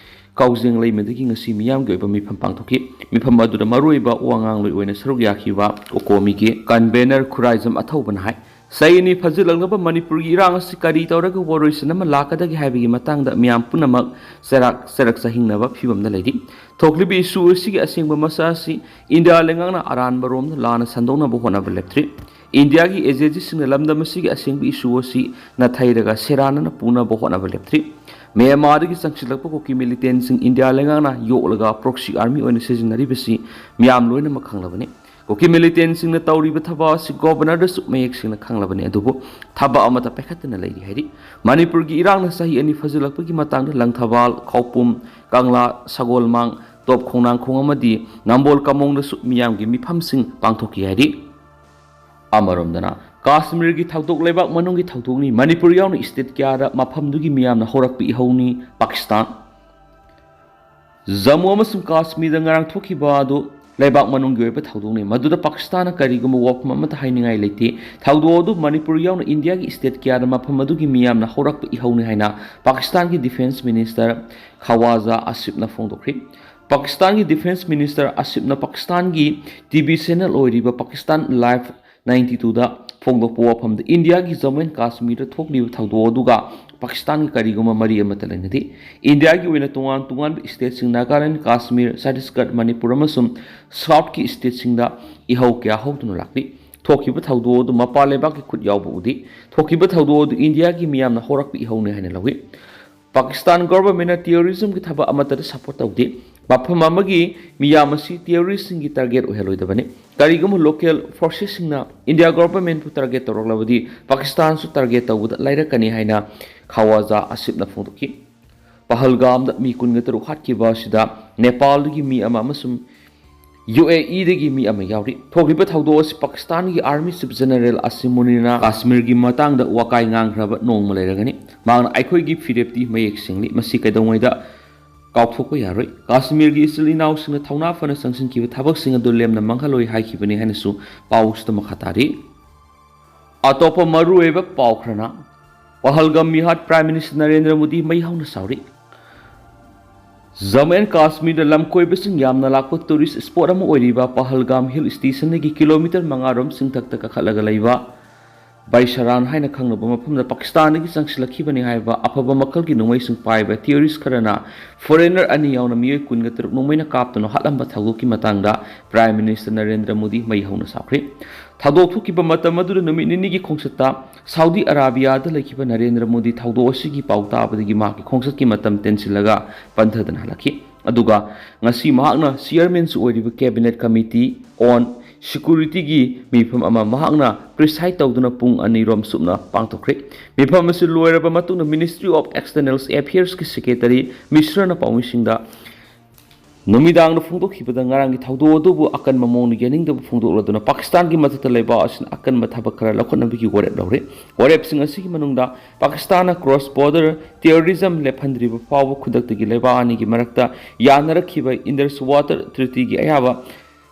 ꯀꯥꯎꯖꯦꯡ ꯂꯩꯃꯗꯒꯤ ꯉꯁꯤ ꯃꯤꯌꯥꯝꯒꯤ ꯑꯣꯏꯕ ꯃꯤꯐꯝ ꯄꯥꯡꯊꯣꯛꯈꯤ꯫ ꯃꯤꯐꯝ ꯑꯗꯨꯗ ꯃꯔꯨꯑꯣꯏꯕ ꯋꯥ ꯉꯥꯡꯂꯣꯏ ꯑꯣꯏꯅ ꯁꯔꯨꯛ ꯌꯥꯈꯤꯕ ꯀꯣꯀꯣꯃꯤꯒꯤ ꯀꯟꯚꯦꯅꯔ ꯈꯨꯔꯥꯏꯖꯝ ꯑꯊꯧꯕꯅ ꯍꯥꯏ, ꯆꯍꯤ ꯑꯅꯤ ꯐꯥꯖꯤꯜꯂꯛꯂꯕ ꯃꯅꯤꯄꯨꯔꯒꯤ ꯏꯔꯥꯡ ꯑꯁꯤ ꯀꯔꯤ ꯇꯧꯔꯒ ꯋꯥꯔꯣꯏꯁꯤꯟ ꯑꯃ ꯂꯥꯛꯀꯗꯒꯦ ꯍꯥꯏꯕꯒꯤ ꯃꯇꯥꯡꯗ ꯃꯤꯌꯥꯝ ꯄꯨꯝꯅꯃꯛ ꯆꯔꯥꯛ ꯆꯔꯛ ꯆꯥꯍꯤꯡꯅꯕ ꯐꯤꯕꯝꯗ ꯂꯩꯔꯤ꯫ ꯊꯣꯛꯂꯤꯕ ꯏꯁꯨ ꯑꯁꯤꯒꯤ ꯑꯁꯦꯡꯕ ꯃꯁꯛ ꯑꯁꯤ ꯏꯟꯗꯤꯌꯥ ꯂꯩꯉꯥꯛꯅ ꯑꯔꯥꯟꯕ ꯔꯣꯝꯗ ꯂꯥꯟꯅ ꯁꯟꯗꯣꯛꯅꯕ ꯍꯣꯠꯅꯕ ꯂꯦꯞꯇ꯭ꯔꯤ꯫ ꯏꯟꯗꯤꯌꯥꯒꯤ ꯑꯦꯖꯦꯟꯁꯤꯁꯤꯡꯅ ꯂꯝꯗꯝ ꯑꯁꯤꯒꯤ ꯑꯁꯦꯡꯕ ꯏꯁꯨ ꯑꯁꯤ ꯅꯥꯊꯩꯔꯒ ꯁꯦꯔꯥꯟꯅꯅ ꯄꯨꯅꯕ ꯍꯣꯠꯅꯕ ꯂꯦꯞꯇ꯭ꯔꯤ꯫ ꯃ꯭ꯌꯥꯟꯃꯥꯔꯗꯒꯤ ꯆꯪꯁꯤꯜꯂꯛꯄ ꯀꯨꯀꯤ ꯃꯤꯂꯤꯇꯦꯟꯁꯤꯡ ꯏꯟꯗꯤꯌꯥ ꯂꯩꯉꯥꯛꯅ ꯌꯣꯛꯂꯒ ꯄ꯭ꯔꯣꯛꯁꯤ ꯑꯥꯔꯃꯤ ꯑꯣꯏꯅ ꯁꯤꯖꯤꯟꯅꯔꯤꯕꯁꯤ ꯃꯤꯌꯥꯝ ꯂꯣꯏꯅꯃꯛ ꯈꯪꯂꯕꯅꯤ꯫ ꯀꯨꯀꯤ ꯃꯤꯂꯤꯇꯦꯟꯁꯤꯡꯅ ꯇꯧꯔꯤꯕ ꯊꯕꯛ ꯑꯁꯤ ꯒꯣꯕꯔꯅꯔꯗꯁꯨ ꯃꯌꯦꯛ ꯁꯦꯡꯅ ꯈꯪꯂꯕꯅꯤ, ꯑꯗꯨꯕꯨ ꯊꯕꯛ ꯑꯃꯠꯇ ꯄꯥꯏꯈꯠꯇꯅ ꯂꯩꯔꯤ ꯍꯥꯏꯔꯤ꯫ ꯃꯅꯤꯄꯨꯔꯒꯤ ꯏꯔꯥꯡꯅ ꯆꯍꯤ ꯑꯅꯤ ꯐꯥꯖꯤꯜꯂꯛꯄꯒꯤ ꯃꯇꯥꯡꯗ ꯂꯪꯊꯕꯥꯜ, ꯈꯧꯄꯨꯝ, ꯀꯪꯂꯥ, ꯁꯒꯣꯜꯃꯥꯡ, ꯇꯣꯞ ꯈꯣꯡꯅꯥꯡꯈꯣꯡ ꯑꯃꯗꯤ ꯅꯝꯕꯣꯜ ꯀꯝꯃꯣꯡꯗꯁꯨ ꯃꯤꯌꯥꯝꯒꯤ ꯃꯤꯐꯝꯁꯤꯡ ꯄꯥꯡꯊꯣꯛꯈꯤ ꯍꯥꯏꯔꯤ꯫ ꯑꯃꯔꯣꯝꯗꯅ, ꯀꯥꯁꯃꯤꯔꯒꯤ ꯊꯧꯗꯣꯛ ꯂꯩꯕꯥꯛ ꯃꯅꯨꯡꯒꯤ ꯊꯧꯗꯣꯛꯅꯤ꯫ ꯃꯅꯤꯄꯨꯔ ꯌꯥꯎꯅ ꯏꯁꯇꯦꯠ ꯀꯌꯥꯗ ꯃꯐꯝꯗꯨꯒꯤ ꯃꯤꯌꯥꯝꯅ ꯍꯧꯔꯛꯄ ꯏꯍꯧꯅꯤ꯫ ꯄꯥꯀꯤꯁꯇꯥꯟ꯫ ꯖꯝꯃꯨ ꯑꯃꯁꯨꯡ ꯀꯥꯁꯃꯤꯔꯗ ꯉꯔꯥꯡ ꯊꯣꯛꯈꯤꯕ ꯑꯗꯨ ꯂꯩꯕꯥꯛ ꯃꯅꯨꯡꯒꯤ ꯑꯣꯏꯕ ꯊꯧꯗꯣꯛꯅꯤ꯫ ꯃꯗꯨꯗ ꯄꯥꯀꯤꯁꯇꯥꯟꯅ ꯀꯔꯤꯒꯨꯝꯕ ꯋꯥꯐꯝ ꯑꯃꯠꯇ ꯍꯥꯏꯅꯤꯡꯉꯥꯏ ꯂꯩꯇꯦ꯫ ꯊꯧꯗꯣꯛ ꯑꯗꯨ ꯃꯅꯤꯄꯨꯔ ꯌꯥꯎꯅ ꯏꯟꯗꯤꯌꯥꯒꯤ ꯏꯁꯇꯦꯠ ꯀꯌꯥꯗ ꯃꯐꯝ ꯑꯗꯨꯒꯤ ꯃꯤꯌꯥꯝꯅ ꯍꯧꯔꯛꯄ ꯏꯍꯧꯅꯤ ꯍꯥꯏꯅ ꯄꯥꯀꯤꯁꯇꯥꯟꯒꯤ ꯗꯤꯐꯦꯟꯁ ꯃꯤꯅꯤꯁꯇꯔ ꯈꯋꯥꯖꯥ ꯑꯁꯤꯐꯅ ꯐꯣꯡꯗꯣꯛꯈ꯭ꯔꯤ꯫ ꯄꯥꯀꯤꯁꯇꯥꯟꯒꯤ ꯗꯤꯐꯦꯟꯁ ꯃꯤꯅꯤꯁꯇꯔ ꯑꯁꯤꯐꯅ ꯄꯥꯀꯤꯁꯇꯥꯟꯒꯤ ꯇꯤ ꯚꯤ ꯆꯦꯅꯦꯜ ꯑꯣꯏꯔꯤꯕ ꯄꯥꯀꯤꯁꯇꯥꯟ ꯂꯥꯏꯚ ꯅꯥꯏꯟꯇꯤ ꯇꯨꯗ ꯐꯣꯡꯗꯣꯛꯄ ꯋꯥꯐꯝꯗ ꯏꯟꯗꯤꯌꯥꯒꯤ ꯖꯝꯃꯨ ꯑꯦꯟ ꯀꯥꯁꯃꯤꯔꯗ ꯊꯣꯛꯂꯤꯕ ꯊꯧꯗꯣꯛ ꯑꯗꯨꯒ ꯄꯥꯀꯤꯁꯇꯥꯟꯒꯤ ꯀꯔꯤꯒꯨꯝꯕ ꯃꯔꯤ ꯑꯃꯠꯇ ꯂꯩꯅꯗꯦ꯫ ꯏꯟꯗꯤꯌꯥꯒꯤ ꯑꯣꯏꯅ ꯇꯣꯉꯥꯟ ꯇꯣꯉꯥꯟꯕ ꯁ꯭ꯇꯦꯠꯁꯤꯡ ꯅꯥꯒꯥꯂꯦꯟ, ꯀꯥꯁꯃꯤꯔ, ꯆꯇꯤꯁꯒꯔ, ꯃꯅꯤꯄꯨꯔ ꯑꯃꯁꯨꯡ ꯁꯥꯎꯠꯀꯤ ꯁ꯭ꯇꯦꯠꯁꯤꯡꯗ ꯏꯍꯧ ꯀꯌꯥ ꯍꯧꯗꯨꯅ ꯂꯥꯛꯂꯤ꯫ ꯊꯣꯛꯈꯤꯕ ꯊꯧꯗꯣꯛ ꯑꯗꯨ ꯃꯄꯥꯟ ꯂꯩꯕꯥꯛꯀꯤ ꯈꯨꯠ ꯌꯥꯎꯕ ꯎꯗꯦ꯫ ꯊꯣꯛꯈꯤꯕ ꯊꯧꯗꯣꯛ ꯑꯗꯨ ꯏꯟꯗꯤꯌꯥꯒꯤ ꯃꯤꯌꯥꯝꯅ ꯍꯧꯔꯛꯄ ꯏꯍꯧꯅꯤ ꯍꯥꯏꯅ ꯂꯧꯏ꯫ ꯄꯥꯀꯤꯁꯇꯥꯟ ꯒꯣꯚꯔꯟꯃꯦꯟꯠꯅ ꯇꯦꯔꯣꯔꯤꯖꯝꯒꯤ ꯊꯕꯛ ꯑꯃꯠꯇꯗ ꯁꯄꯣꯔꯠ ꯇꯧꯗꯦ꯫ ꯃꯐꯝ ꯑꯃꯒꯤ ꯃꯤꯌꯥꯝ ꯑꯁꯤ ꯇꯦꯔꯣꯔꯤꯁꯁꯤꯡꯒꯤ ꯇꯥꯔꯒꯦꯠ ꯑꯣꯏꯍꯜꯂꯣꯏꯗꯕꯅꯤ꯫ ꯀꯔꯤꯒꯨꯝꯕ ꯂꯣꯀꯦꯜ ꯐꯣꯔꯁꯦꯁꯁꯤꯡꯅ ꯏꯟꯗꯤꯌꯥ ꯒꯣꯚꯔꯟꯃꯦꯟꯠꯄꯨ ꯇꯥꯔꯒꯦꯠ ꯇꯧꯔꯛꯂꯕꯗꯤ ꯄꯥꯀꯤꯁꯇꯥꯟꯁꯨ ꯇꯥꯔꯒꯦꯠ ꯇꯧꯕꯗ ꯂꯥꯏꯔꯛꯀꯅꯤ ꯍꯥꯏꯅ ꯈꯋꯥꯖꯥ ꯑꯁꯤꯐꯅ ꯐꯣꯡꯗꯣꯛꯈꯤ꯫ ꯄꯍꯜꯒꯥꯝꯗ ꯃꯤ ꯀꯨꯟꯒ ꯇꯔꯨꯛ ꯍꯥꯠꯈꯤꯕ ꯑꯁꯤꯗ ꯅꯦꯄꯥꯜꯗꯒꯤ ꯃꯤ ꯑꯃ ꯑꯃꯁꯨꯡ ꯌꯨ ꯑꯦ ꯏꯗꯒꯤ ꯃꯤ ꯑꯃ ꯌꯥꯎꯔꯤ꯫ ꯊꯣꯛꯂꯤꯕ ꯊꯧꯗꯣꯛ ꯑꯁꯤ ꯄꯥꯀꯤꯁꯇꯥꯟꯒꯤ ꯑꯥꯔꯃꯤ ꯆꯤꯐ ꯖꯦꯅꯔꯦꯜ ꯑꯁꯤꯝ ꯃꯨꯅꯤꯔꯅ ꯀꯥꯁꯃꯤꯔꯒꯤ ꯃꯇꯥꯡꯗ ꯋꯥꯀꯥꯏ ꯉꯥꯡꯈ꯭ꯔꯕ ꯅꯣꯡꯃ ꯂꯩꯔꯒꯅꯤ꯫ ꯃꯍꯥꯛꯅ ꯑꯩꯈꯣꯏꯒꯤ ꯐꯤꯔꯦꯞꯇꯤ ꯃꯌꯦꯛ ꯁꯦꯡꯂꯤ, ꯃꯁꯤ ꯀꯩꯗꯧꯉꯩꯗ ꯀꯥꯎꯊꯣꯛꯄ ꯌꯥꯔꯣꯏ꯫ ꯀꯥꯁꯃꯤꯔꯒꯤ ꯏꯆꯤꯜ ꯏꯅꯥꯎꯁꯤꯡꯅ ꯊꯧꯅꯥ ꯐꯅ ꯆꯪꯁꯤꯟꯈꯤꯕ ꯊꯕꯛꯁꯤꯡ ꯑꯗꯨ ꯂꯦꯝꯅ ꯃꯥꯡꯍꯜꯂꯣꯏ ꯍꯥꯏꯈꯤꯕꯅꯤ ꯍꯥꯏꯅꯁꯨ ꯄꯥꯎꯁꯤꯗ ꯃꯈꯥ ꯇꯥꯔꯤ꯫ ꯑꯇꯣꯞꯄ ꯃꯔꯨꯑꯣꯏꯕ ꯄꯥꯎ ꯈꯔꯅ, ꯄꯍꯜꯒꯥꯝ ꯃꯤꯍꯥꯠ ꯄ꯭ꯔꯥꯏꯝ ꯃꯤꯅꯤꯁꯇꯔ ꯅꯔꯦꯟꯗ꯭ꯔ ꯃꯣꯗꯤ ꯃꯩ ꯍꯧꯅ ꯁꯥꯎꯔꯤ꯫ ꯖꯝꯃꯨ ꯑꯦꯟ ꯀꯥꯁꯃꯤꯔꯗ ꯂꯝꯀꯣꯏꯕꯁꯤꯡ ꯌꯥꯝꯅ ꯂꯥꯛꯄ ꯇꯨꯔꯤꯁ꯭ꯠ ꯁ꯭ꯄꯣꯠ ꯑꯃ ꯑꯣꯏꯔꯤꯕ ꯄꯍꯜꯒꯥꯝ ꯍꯤꯜ ꯁ꯭ꯇꯦꯁꯟꯗꯒꯤ ꯀꯤꯂꯣꯃꯤꯇꯔ ꯃꯉꯥ ꯔꯣꯝ ꯆꯤꯡꯊꯛꯇ ꯀꯥꯈꯠꯂꯒ ꯂꯩꯕ ꯕꯥꯏꯁꯥꯔꯥꯟ ꯍꯥꯏꯅ ꯈꯪꯅꯕ ꯃꯐꯝꯗ ꯄꯥꯀꯤꯁꯇꯥꯟꯗꯒꯤ ꯆꯪꯁꯤꯜꯂꯛꯈꯤꯕꯅꯤ ꯍꯥꯏꯕ ꯑꯐꯕ ꯃꯈꯜꯒꯤ ꯅꯣꯡꯃꯩꯁꯤꯡ ꯄꯥꯏꯕ ꯇꯦꯔꯣꯔꯤꯁ꯭ꯠ ꯈꯔꯅ ꯐꯣꯔꯦꯅꯔ ꯑꯅꯤ ꯌꯥꯎꯅ ꯃꯤꯑꯣꯏ ꯀꯨꯟꯒ ꯇꯔꯨꯛ ꯅꯣꯡꯃꯩꯅ ꯀꯥꯞꯇꯨꯅ ꯍꯥꯠꯂꯝꯕ ꯊꯧꯗꯣꯛꯀꯤ ꯃꯇꯥꯡꯗ ꯄ꯭ꯔꯥꯏꯝ ꯃꯤꯅꯤꯁꯇꯔ ꯅꯔꯦꯟꯗ꯭ꯔ ꯃꯣꯗꯤ ꯃꯩ ꯍꯧꯅ ꯁꯥꯎꯈ꯭ꯔꯦ꯫ ꯊꯧꯗꯣꯛ ꯊꯣꯛꯈꯤꯕ ꯃꯇꯝ ꯑꯗꯨꯗ ꯅꯨꯃꯤꯠ ꯅꯤꯅꯤꯒꯤ ꯈꯣꯡꯆꯠꯇ ꯁꯥꯎꯗꯤ ꯑꯔꯥꯕꯤꯌꯥꯗ ꯂꯩꯈꯤꯕ ꯅꯔꯦꯟꯗ꯭ꯔ ꯃꯣꯗꯤ ꯊꯧꯗꯣꯛ ꯑꯁꯤꯒꯤ ꯄꯥꯎ ꯇꯥꯕꯗꯒꯤ ꯃꯍꯥꯛꯀꯤ ꯈꯣꯡꯆꯠꯀꯤ ꯃꯇꯝ ꯇꯦꯟꯁꯤꯜꯂꯒ ꯄꯟꯊꯗꯅ ꯍꯜꯂꯛꯈꯤ꯫ ꯑꯗꯨꯒ ꯉꯁꯤ ꯃꯍꯥꯛꯅ ꯆꯤꯌꯔꯃꯦꯟꯁꯨ ꯑꯣꯏꯔꯤꯕ Cabinet Committee on Security ꯒꯤ ꯃꯤꯐꯝ ꯑꯃ ꯃꯍꯥꯛꯅ ꯄ꯭ꯔꯤꯁꯥꯏꯗ ꯇꯧꯗꯨꯅ ꯄꯨꯡ ꯑꯅꯤꯔꯣꯝ ꯆꯨꯞꯅ ꯄꯥꯡꯊꯣꯛꯈ꯭ꯔꯦ꯫ ꯃꯤꯐꯝ ꯑꯁꯤ ꯂꯣꯏꯔꯕ ꯃꯇꯨꯡꯗ Ministry of External Affairs ꯀꯤ ꯁꯦꯀ꯭ꯔꯦꯇꯔꯤ ꯃꯤꯁ꯭ꯔꯅ ꯄꯥꯎꯃꯤꯁꯤꯡꯗ ꯅꯨꯃꯤꯗꯥꯡꯗ ꯐꯣꯡꯗꯣꯛꯈꯤꯕꯗ ꯉꯔꯥꯡꯒꯤ ꯊꯧꯗꯣꯛ ꯑꯗꯨꯕꯨ ꯑꯀꯟꯕ ꯃꯑꯣꯡꯗ ꯌꯥꯅꯤꯡꯗꯕ ꯐꯣꯡꯗꯣꯛꯂꯗꯨꯅ ꯄꯥꯀꯤꯁꯇꯥꯟꯒꯤ ꯃꯊꯛꯇ ꯂꯩꯕꯥꯛ ꯑꯁꯤꯅ ꯑꯀꯟꯕ ꯊꯕꯛ ꯈꯔ ꯂꯧꯈꯠꯅꯕꯒꯤ ꯋꯥꯔꯦꯞ ꯂꯧꯔꯦ꯫ ꯋꯥꯔꯦꯞꯁꯤꯡ ꯑꯁꯤꯒꯤ ꯃꯅꯨꯡꯗ ꯄꯥꯀꯤꯁꯇꯥꯟꯅ cross border terrorism ꯂꯦꯞꯍꯟꯗ꯭ꯔꯤꯕ ꯐꯥꯎꯕ ꯈꯨꯗꯛꯇꯒꯤ ꯂꯩꯕꯥꯛ ꯑꯅꯤꯒꯤ ꯃꯔꯛꯇ ꯌꯥꯅꯔꯛꯈꯤꯕ Indus Water Treaty ꯒꯤ ꯑꯌꯥꯕ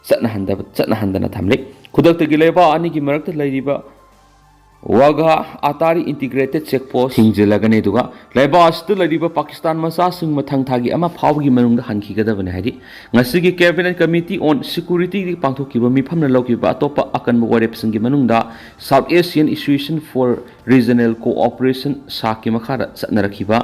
ꯆꯠꯅꯍꯟꯗꯕ, ꯆꯠꯅꯍꯟꯗꯅ ꯊꯝꯂꯤ꯫ ꯈꯨꯗꯛꯇꯒꯤ ꯂꯩꯕꯥꯛ ꯑꯅꯤꯒꯤ ꯃꯔꯛꯇ ꯂꯩꯔꯤꯕ ꯋꯥꯘꯥ ꯑꯇꯥꯔꯤ ꯏꯟꯇꯤꯒ꯭ꯔꯦꯇꯦꯗ ꯆꯦꯛ ꯄꯣꯁ ꯊꯤꯡꯖꯤꯜꯂꯒꯅꯤ, ꯑꯗꯨꯒ ꯂꯩꯕꯥꯛ ꯑꯁꯤꯗ ꯂꯩꯔꯤꯕ ꯄꯥꯀꯤꯁꯇꯥꯟ ꯃꯆꯥꯁꯤꯡ ꯃꯊꯪ ꯊꯥꯒꯤ ꯑꯃ ꯐꯥꯎꯕꯒꯤ ꯃꯅꯨꯡꯗ ꯍꯟꯈꯤꯒꯗꯕꯅꯤ ꯍꯥꯏꯔꯤ꯫ ꯉꯁꯤꯒꯤ ꯀꯦꯕꯤꯅꯦꯠ ꯀꯃꯤꯇꯤ ꯑꯣꯟ ꯁꯦꯀ꯭ꯌꯨꯔꯤꯇꯤꯒꯤ ꯄꯥꯡꯊꯣꯛꯈꯤꯕ ꯃꯤꯐꯝꯅ ꯂꯧꯈꯤꯕ ꯑꯇꯣꯞꯄ ꯑꯀꯟꯕ ꯋꯥꯔꯦꯞꯁꯤꯡꯒꯤ ꯃꯅꯨꯡꯗ South Asian Association for Regional Cooperation, ꯁꯥꯛꯀꯤ ꯃꯈꯥꯗ ꯆꯠꯅꯔꯛꯈꯤꯕ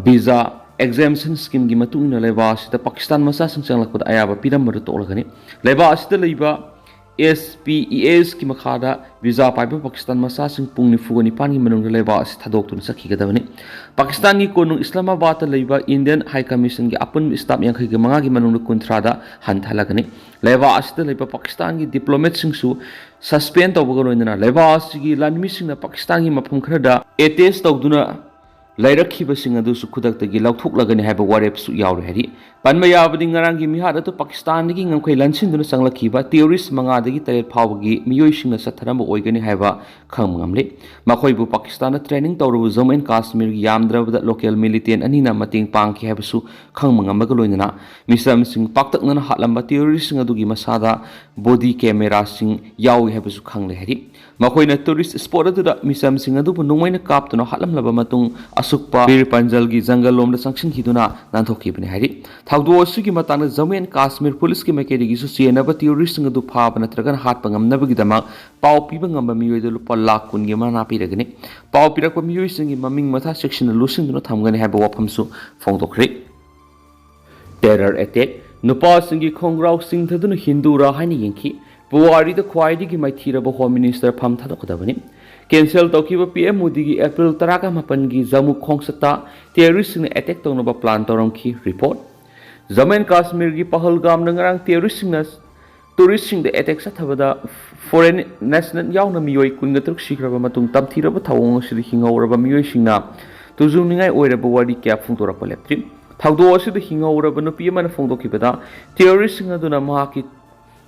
ꯚꯤꯖꯥ ꯑꯦꯛꯖꯦꯝꯁꯟ ꯁ꯭ꯀꯤꯝꯒꯤ ꯃꯇꯨꯡ ꯏꯟꯅ ꯂꯩꯕꯥꯛ ꯑꯁꯤꯗ ꯄꯥꯀꯤꯁꯇꯥꯟ ꯃꯆꯥꯁꯤꯡ ꯆꯪꯂꯛꯄꯗ ꯑꯌꯥꯕ ꯄꯤꯔꯝꯕꯗꯨ ꯇꯣꯛꯂꯒꯅꯤ꯫ ꯂꯩꯕꯥꯛ ꯑꯁꯤꯗ ꯂꯩꯕ ꯑꯦꯁ ꯄꯤ ꯏ ꯑꯦꯁꯀꯤ ꯃꯈꯥꯗ ꯚꯤꯖꯥ ꯄꯥꯏꯕ ꯄꯥꯀꯤꯁꯇꯥꯟ ꯃꯆꯥꯁꯤꯡ ꯄꯨꯡ ꯅꯤꯐꯨꯒ ꯅꯤꯄꯥꯟꯒꯤ ꯃꯅꯨꯡꯗ ꯂꯩꯕꯥꯛ ꯑꯁꯤ ꯊꯥꯗꯣꯛꯇꯨꯅ ꯆꯠꯈꯤꯒꯗꯕꯅꯤ꯫ ꯄꯥꯀꯤꯁꯇꯥꯟꯒꯤ ꯀꯣꯅꯨꯡ ꯏꯁꯂꯥꯃꯥꯕꯥꯗꯇ ꯂꯩꯕ ꯏꯟꯗꯤꯌꯟ ꯍꯥꯏ ꯀꯃꯤꯁꯟꯒꯤ ꯑꯄꯨꯟꯕ ꯁ꯭ꯇꯥꯐ ꯌꯥꯡꯈꯩꯒ ꯃꯉꯥꯒꯤ ꯃꯅꯨꯡꯗ ꯀꯨꯟꯊ꯭ꯔꯥꯗ ꯍꯟꯊꯍꯜꯂꯒꯅꯤ꯫ ꯂꯩꯕꯥꯛ ꯑꯁꯤꯗ ꯂꯩꯕ ꯄꯥꯀꯤꯁꯇꯥꯟꯒꯤ ꯗꯤꯄ꯭ꯂꯣꯃꯦꯠꯁꯤꯡꯁꯨ ꯁꯁꯄꯦꯟ ꯇꯧꯕꯒ ꯂꯣꯏꯅꯅ ꯂꯩꯕꯥꯛ ꯑꯁꯤꯒꯤ ꯂꯥꯟꯃꯤꯁꯤꯡꯅ ꯄꯥꯀꯤꯁꯇꯥꯟꯒꯤ ꯃꯐꯝ ꯈꯔꯗ ꯑꯦꯇꯦꯆ ꯇꯧꯗꯨꯅ ꯂꯩꯔꯛꯈꯤꯕꯁꯤꯡ ꯑꯗꯨꯁꯨ ꯈꯨꯗꯛꯇꯒꯤ ꯂꯧꯊꯣꯛꯂꯒꯅꯤ ꯍꯥꯏꯕ ꯋꯥꯔꯦꯞꯁꯨ ꯌꯥꯎꯔꯤ ꯍꯥꯏꯔꯤ꯫ ꯄꯟꯕ ꯌꯥꯕꯗꯤ, ꯉꯔꯥꯡꯒꯤ ꯃꯤꯍꯥꯠ ꯑꯗꯨ ꯄꯥꯀꯤꯁꯇꯥꯟꯗꯒꯤ ꯉꯝꯈꯩ ꯂꯥꯟꯁꯤꯟꯗꯨꯅ ꯆꯪꯂꯛꯈꯤꯕ ꯇꯦꯔꯣꯔꯤꯁ ꯃꯉꯥꯗꯒꯤ ꯇꯔꯦꯠ ꯐꯥꯎꯕꯒꯤ ꯃꯤꯑꯣꯏꯁꯤꯡꯅ ꯆꯠꯊꯔꯝꯕ ꯑꯣꯏꯒꯅꯤ ꯍꯥꯏꯕ ꯈꯪꯕ ꯉꯝꯂꯤ꯫ ꯃꯈꯣꯏꯕꯨ ꯄꯥꯀꯤꯁꯇꯥꯟꯗ ꯇ꯭ꯔꯦꯅꯤꯡ ꯇꯧꯔꯕ ꯖꯝꯃꯨ ꯑꯦꯟ ꯀꯥꯁꯃꯤꯔꯒꯤ ꯌꯥꯝꯗ꯭ꯔꯕꯗ ꯂꯣꯀꯦꯜ ꯃꯤꯂꯤꯇꯦꯟ ꯑꯅꯤꯅ ꯃꯇꯦꯡ ꯄꯥꯡꯈꯤ ꯍꯥꯏꯕꯁꯨ ꯈꯪꯕ ꯉꯝꯕꯒ ꯂꯣꯏꯅꯅ, ꯃꯤꯆꯝꯁꯤꯡ ꯄꯥꯛꯇꯛꯅꯅ ꯍꯥꯠꯂꯝꯕ ꯇꯦꯔꯣꯔꯤꯁꯁꯤꯡ ꯑꯗꯨꯒꯤ ꯃꯁꯥꯗ ꯕꯣꯗꯤ ꯀꯦꯃꯦꯔꯥꯁꯤꯡ ꯌꯥꯎꯏ ꯍꯥꯏꯕꯁꯨ ꯈꯪꯂꯦ ꯍꯥꯏꯔꯤ꯫ ꯃꯈꯣꯏꯅ ꯇꯨꯔꯤꯁ ꯁ꯭ꯄꯣꯠ ꯑꯗꯨꯗ ꯃꯤꯆꯝꯁꯤꯡ ꯑꯗꯨꯕꯨ ꯅꯣꯡꯃꯩꯅ ꯀꯥꯞꯇꯨꯅ ꯍꯥꯠꯂꯝꯂꯕ ꯃꯇꯨꯡ, ꯑꯁꯨꯛꯄ ꯕꯤꯔ ꯄꯟꯖꯜꯒꯤ ꯖꯪꯒꯜ ꯂꯣꯝꯗ ꯆꯪꯁꯤꯟꯈꯤꯗꯨꯅ ꯅꯥꯟꯊꯣꯛꯈꯤꯕꯅꯤ ꯍꯥꯏꯔꯤ꯫ ꯊꯧꯗꯣꯛ ꯑꯁꯤꯒꯤ ꯃꯇꯥꯡꯗ ꯖꯝꯃꯨ ꯑꯦꯟ ꯀꯥꯁꯃꯤꯔ ꯄꯨꯂꯤꯁꯀꯤ ꯃꯥꯏꯀꯩꯗꯒꯤꯁꯨ ꯆꯦꯟꯅꯕ ꯇꯦꯔꯣꯔꯤꯁꯁꯤꯡ ꯑꯗꯨ ꯐꯥꯕ ꯅꯠꯇ꯭ꯔꯒꯅ ꯍꯥꯠꯄ ꯉꯝꯅꯕꯒꯤꯗꯃꯛ ꯄꯥꯎ ꯄꯤꯕ ꯉꯝꯕ ꯃꯤꯑꯣꯏꯗ ꯂꯨꯄꯥ ꯂꯥꯈ ꯀꯨꯟꯒꯤ ꯃꯅꯥ ꯄꯤꯔꯒꯅꯤ꯫ ꯄꯥꯎ ꯄꯤꯔꯛꯄ ꯃꯤꯑꯣꯏꯁꯤꯡꯒꯤ ꯃꯃꯤꯡ ꯃꯊꯥ ꯆꯦꯛꯁꯤꯟꯅ ꯂꯨꯁꯤꯟꯗꯨꯅ ꯊꯝꯒꯅꯤ ꯍꯥꯏꯕ ꯋꯥꯐꯝꯁꯨ ꯐꯣꯡꯗꯣꯛꯈ꯭ꯔꯦ꯫ ꯇꯦꯔꯔ ꯑꯦꯇꯦꯛ, ꯅꯨꯄꯥꯁꯤꯡꯒꯤ ꯈꯣꯡꯒ꯭ꯔꯥꯎ ꯆꯤꯡꯊꯗꯨꯅ ꯍꯤꯟꯗꯨꯔꯥ ꯍꯥꯏꯅ ꯌꯦꯡꯈꯤ꯫ ꯄꯨꯋꯥꯔꯤꯗ ꯈ꯭ꯋꯥꯏꯗꯒꯤ ꯃꯥꯏꯊꯤꯔꯕ ꯍꯣꯝ ꯃꯤꯅꯤꯁꯇꯔ ꯐꯝ ꯊꯥꯗꯣꯛꯀꯗꯕꯅꯤ꯫ ꯀꯦꯟꯁꯦꯜ ꯇꯧꯈꯤꯕ ꯄꯤ ꯑꯦꯝ ꯃꯣꯗꯤꯒꯤ ꯑꯦꯄ꯭ꯔꯤꯜ ꯇꯔꯥꯒ ꯃꯥꯄꯟꯒꯤ ꯖꯝꯃꯨ ꯈꯣꯡꯆꯠꯇ ꯇꯦꯔꯣꯔꯤꯁꯁꯤꯡꯅ ꯑꯦꯇꯦꯛ ꯇꯧꯅꯕ ꯄ꯭ꯂꯥꯟ ꯇꯧꯔꯝꯈꯤ꯫ ꯔꯤꯄꯣꯔꯠ꯫ ꯖꯝꯃꯨ ꯑꯦꯟ ꯀꯥꯁꯃꯤꯔꯒꯤ ꯄꯍꯜꯒꯥꯝꯗ ꯉꯔꯥꯡ ꯇꯦꯔꯣꯔꯤꯁꯁꯤꯡꯅ ꯇꯨꯔꯤꯁꯁꯤꯡꯗ ꯑꯦꯇꯦꯛ ꯆꯠꯊꯕꯗ ꯐꯣꯔꯦꯟ ꯅꯦꯁꯅꯦꯜ ꯌꯥꯎꯅ ꯃꯤꯑꯣꯏ ꯀꯨꯟꯒ ꯇꯔꯨꯛ ꯁꯤꯈ꯭ꯔꯕ ꯃꯇꯨꯡ, ꯇꯝꯊꯤꯔꯕ ꯊꯧꯑꯣꯡ ꯑꯁꯤꯗ ꯍꯤꯡꯍꯧꯔꯕ ꯃꯤꯑꯣꯏꯁꯤꯡꯅ ꯇꯨꯖꯨꯡꯅꯤꯡꯉꯥꯏ ꯑꯣꯏꯔꯕ ꯋꯥꯔꯤ ꯀꯌꯥ ꯐꯣꯡꯗꯣꯔꯛꯄ ꯂꯦꯞꯇ꯭ꯔꯤ꯫ ꯊꯧꯗꯣꯛ ꯑꯁꯤꯗ ꯍꯤꯡꯍꯧꯔꯕ ꯅꯨꯄꯤ ꯑꯃꯅ ꯐꯣꯡꯗꯣꯛꯈꯤꯕꯗ, ꯇꯦꯔꯣꯔꯤꯁꯁꯤꯡ ꯑꯗꯨꯅ ꯃꯍꯥꯛꯀꯤ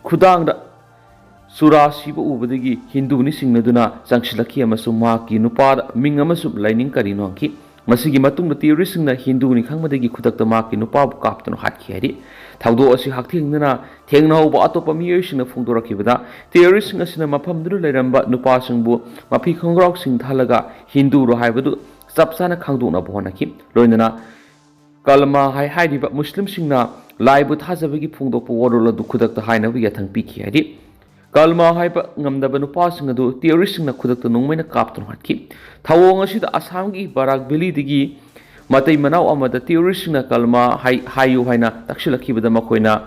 ꯈꯨꯗꯥꯡꯗ ꯆꯨꯔꯥ ꯁꯤꯕ ꯎꯕꯗꯒꯤ ꯍꯤꯟꯗꯨꯅꯤ ꯆꯤꯡꯅꯗꯨꯅ ꯆꯪꯁꯤꯜꯂꯛꯈꯤ ꯑꯃꯁꯨꯡ ꯃꯍꯥꯛꯀꯤ ꯅꯨꯄꯥꯗ ꯃꯤꯡ ꯑꯃꯁꯨꯡ ꯂꯥꯏꯅꯤꯡ ꯀꯔꯤꯅꯣ ꯍꯪꯈꯤ꯫ ꯃꯁꯤꯒꯤ ꯃꯇꯨꯡꯗ ꯇꯦꯔꯣꯔꯤꯁꯁꯤꯡꯅ ꯍꯤꯟꯗꯨꯅꯤ ꯈꯪꯕꯗꯒꯤ ꯈꯨꯗꯛꯇ ꯃꯍꯥꯛꯀꯤ ꯅꯨꯄꯥꯕꯨ ꯀꯥꯞꯇꯨꯅ ꯍꯥꯠꯈꯤ ꯍꯥꯏꯔꯤ꯫ ꯊꯧꯗꯣꯛ ꯑꯁꯤ ꯍꯛꯊꯦꯡꯅꯅ ꯊꯦꯡꯅꯍꯧꯕ ꯑꯇꯣꯞꯄ ꯃꯤꯑꯣꯏꯁꯤꯡꯅ ꯐꯣꯡꯗꯣꯔꯛꯈꯤꯕꯗ, ꯇꯦꯔꯣꯔꯤꯁꯁꯤꯡ ꯑꯁꯤꯅ ꯃꯐꯝꯗꯨꯗ ꯂꯩꯔꯝꯕ ꯅꯨꯄꯥꯁꯤꯡꯕꯨ ꯃꯐꯤ ꯈꯣꯡꯒ꯭ꯔꯥꯎꯁꯤꯡ ꯊꯜꯂꯒ ꯍꯤꯟꯗꯨꯔꯣ ꯍꯥꯏꯕꯗꯨ ꯆꯞ ꯆꯥꯅ ꯈꯪꯗꯣꯛꯅꯕ ꯍꯣꯠꯅꯈꯤ꯫ ꯂꯣꯏꯅꯅ ꯀꯜꯃꯥ ꯍꯥꯏ ꯍꯥꯏꯔꯤꯕ ꯃꯨꯁꯂꯤꯝꯁꯤꯡꯅ ꯂꯥꯏꯕꯨ ꯊꯥꯖꯕꯒꯤ ꯐꯣꯡꯗꯣꯛꯄ ꯋꯥꯔꯣꯜ ꯑꯗꯨ ꯈꯨꯗꯛꯇ ꯍꯥꯏꯅꯕ ꯌꯥꯊꯪ ꯄꯤꯈꯤ ꯍꯥꯏꯔꯤ꯫ ꯀꯜꯃꯥ ꯍꯥꯏꯕ ꯉꯝꯗꯕ ꯅꯨꯄꯥꯁꯤꯡ ꯑꯗꯨ ꯇꯦꯔꯣꯔꯤꯁꯁꯤꯡꯅ ꯈꯨꯗꯛꯇ ꯅꯣꯡꯃꯩꯅ ꯀꯥꯞꯇꯨꯅ ꯍꯥꯠꯈꯤ꯫ ꯊꯧꯑꯣꯡ ꯑꯁꯤꯗ ꯑꯁꯥꯝꯒꯤ ꯕꯔꯥꯛ ꯚꯦꯂꯤꯗꯒꯤ ꯃꯇꯩ ꯃꯅꯥꯎ ꯑꯃꯗ ꯇꯦꯔꯣꯔꯤꯁꯁꯤꯡꯅ ꯀꯜꯃꯥ ꯍꯥꯏ-, ꯍꯥꯏꯌꯨ ꯍꯥꯏꯅ ꯇꯛꯁꯤꯜꯂꯛꯈꯤꯕꯗ, ꯃꯈꯣꯏꯅ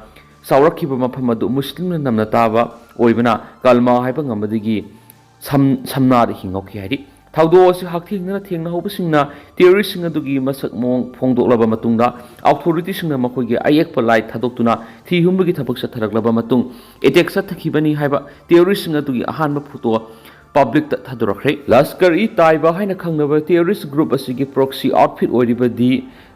ꯆꯥꯎꯔꯛꯈꯤꯕ ꯃꯐꯝ ꯑꯗꯨ ꯃꯨꯁꯂꯤꯝꯅ ꯅꯝꯅ ꯇꯥꯕ ꯑꯣꯏꯕꯅ ꯀꯜꯃꯥ ꯍꯥꯏꯕ ꯉꯝꯕꯗꯒꯤ ꯁꯝ-, ꯁꯝꯅꯥꯗ ꯍꯤꯡꯍꯧꯈꯤ ꯍꯥꯏꯔꯤ꯫ ꯊꯧꯗꯣꯛ ꯑꯁꯤ ꯍꯛꯊꯦꯡꯅꯅ ꯊꯦꯡꯅꯍꯧꯕꯁꯤꯡꯅ ꯇꯦꯔꯣꯔꯤꯁꯁꯤꯡ ꯑꯗꯨꯒꯤ ꯃꯁꯛ ꯃꯑꯣꯡ ꯐꯣꯡꯗꯣꯛꯂꯕ ꯃꯇꯨꯡꯗ, ꯑꯣꯊꯣꯔꯤꯇꯤꯁꯤꯡꯅ ꯃꯈꯣꯏꯒꯤ ꯑꯌꯦꯛꯄ ꯂꯥꯏ ꯊꯥꯗꯣꯛꯇꯨꯅ ꯊꯤ ꯍꯨꯝꯕꯒꯤ ꯊꯕꯛ ꯆꯠꯊꯔꯛꯂꯕ ꯃꯇꯨꯡ, ꯑꯦꯇꯦꯛ ꯆꯠꯊꯈꯤꯕꯅꯤ ꯍꯥꯏꯕ ꯇꯦꯔꯣꯔꯤꯁꯁꯤꯡ ꯑꯗꯨꯒꯤ ꯑꯍꯥꯟꯕ ꯐꯣꯇꯣ ꯄꯕ꯭ꯂꯤꯛꯇ ꯊꯥꯗꯣꯔꯛꯈ꯭ꯔꯦ꯫ ꯂꯁꯀꯔ-ꯏ-ꯇꯥꯏꯕꯥ ꯍꯥꯏꯅ ꯈꯪꯅꯕ ꯇꯦꯔꯣꯔꯤꯁ ꯒ꯭ꯔꯨꯞ ꯑꯁꯤꯒꯤ ꯄ꯭ꯔꯣꯛꯁꯤ ꯑꯥꯎꯠꯐꯤꯠ ꯑꯣꯏꯔꯤꯕ ꯗꯤ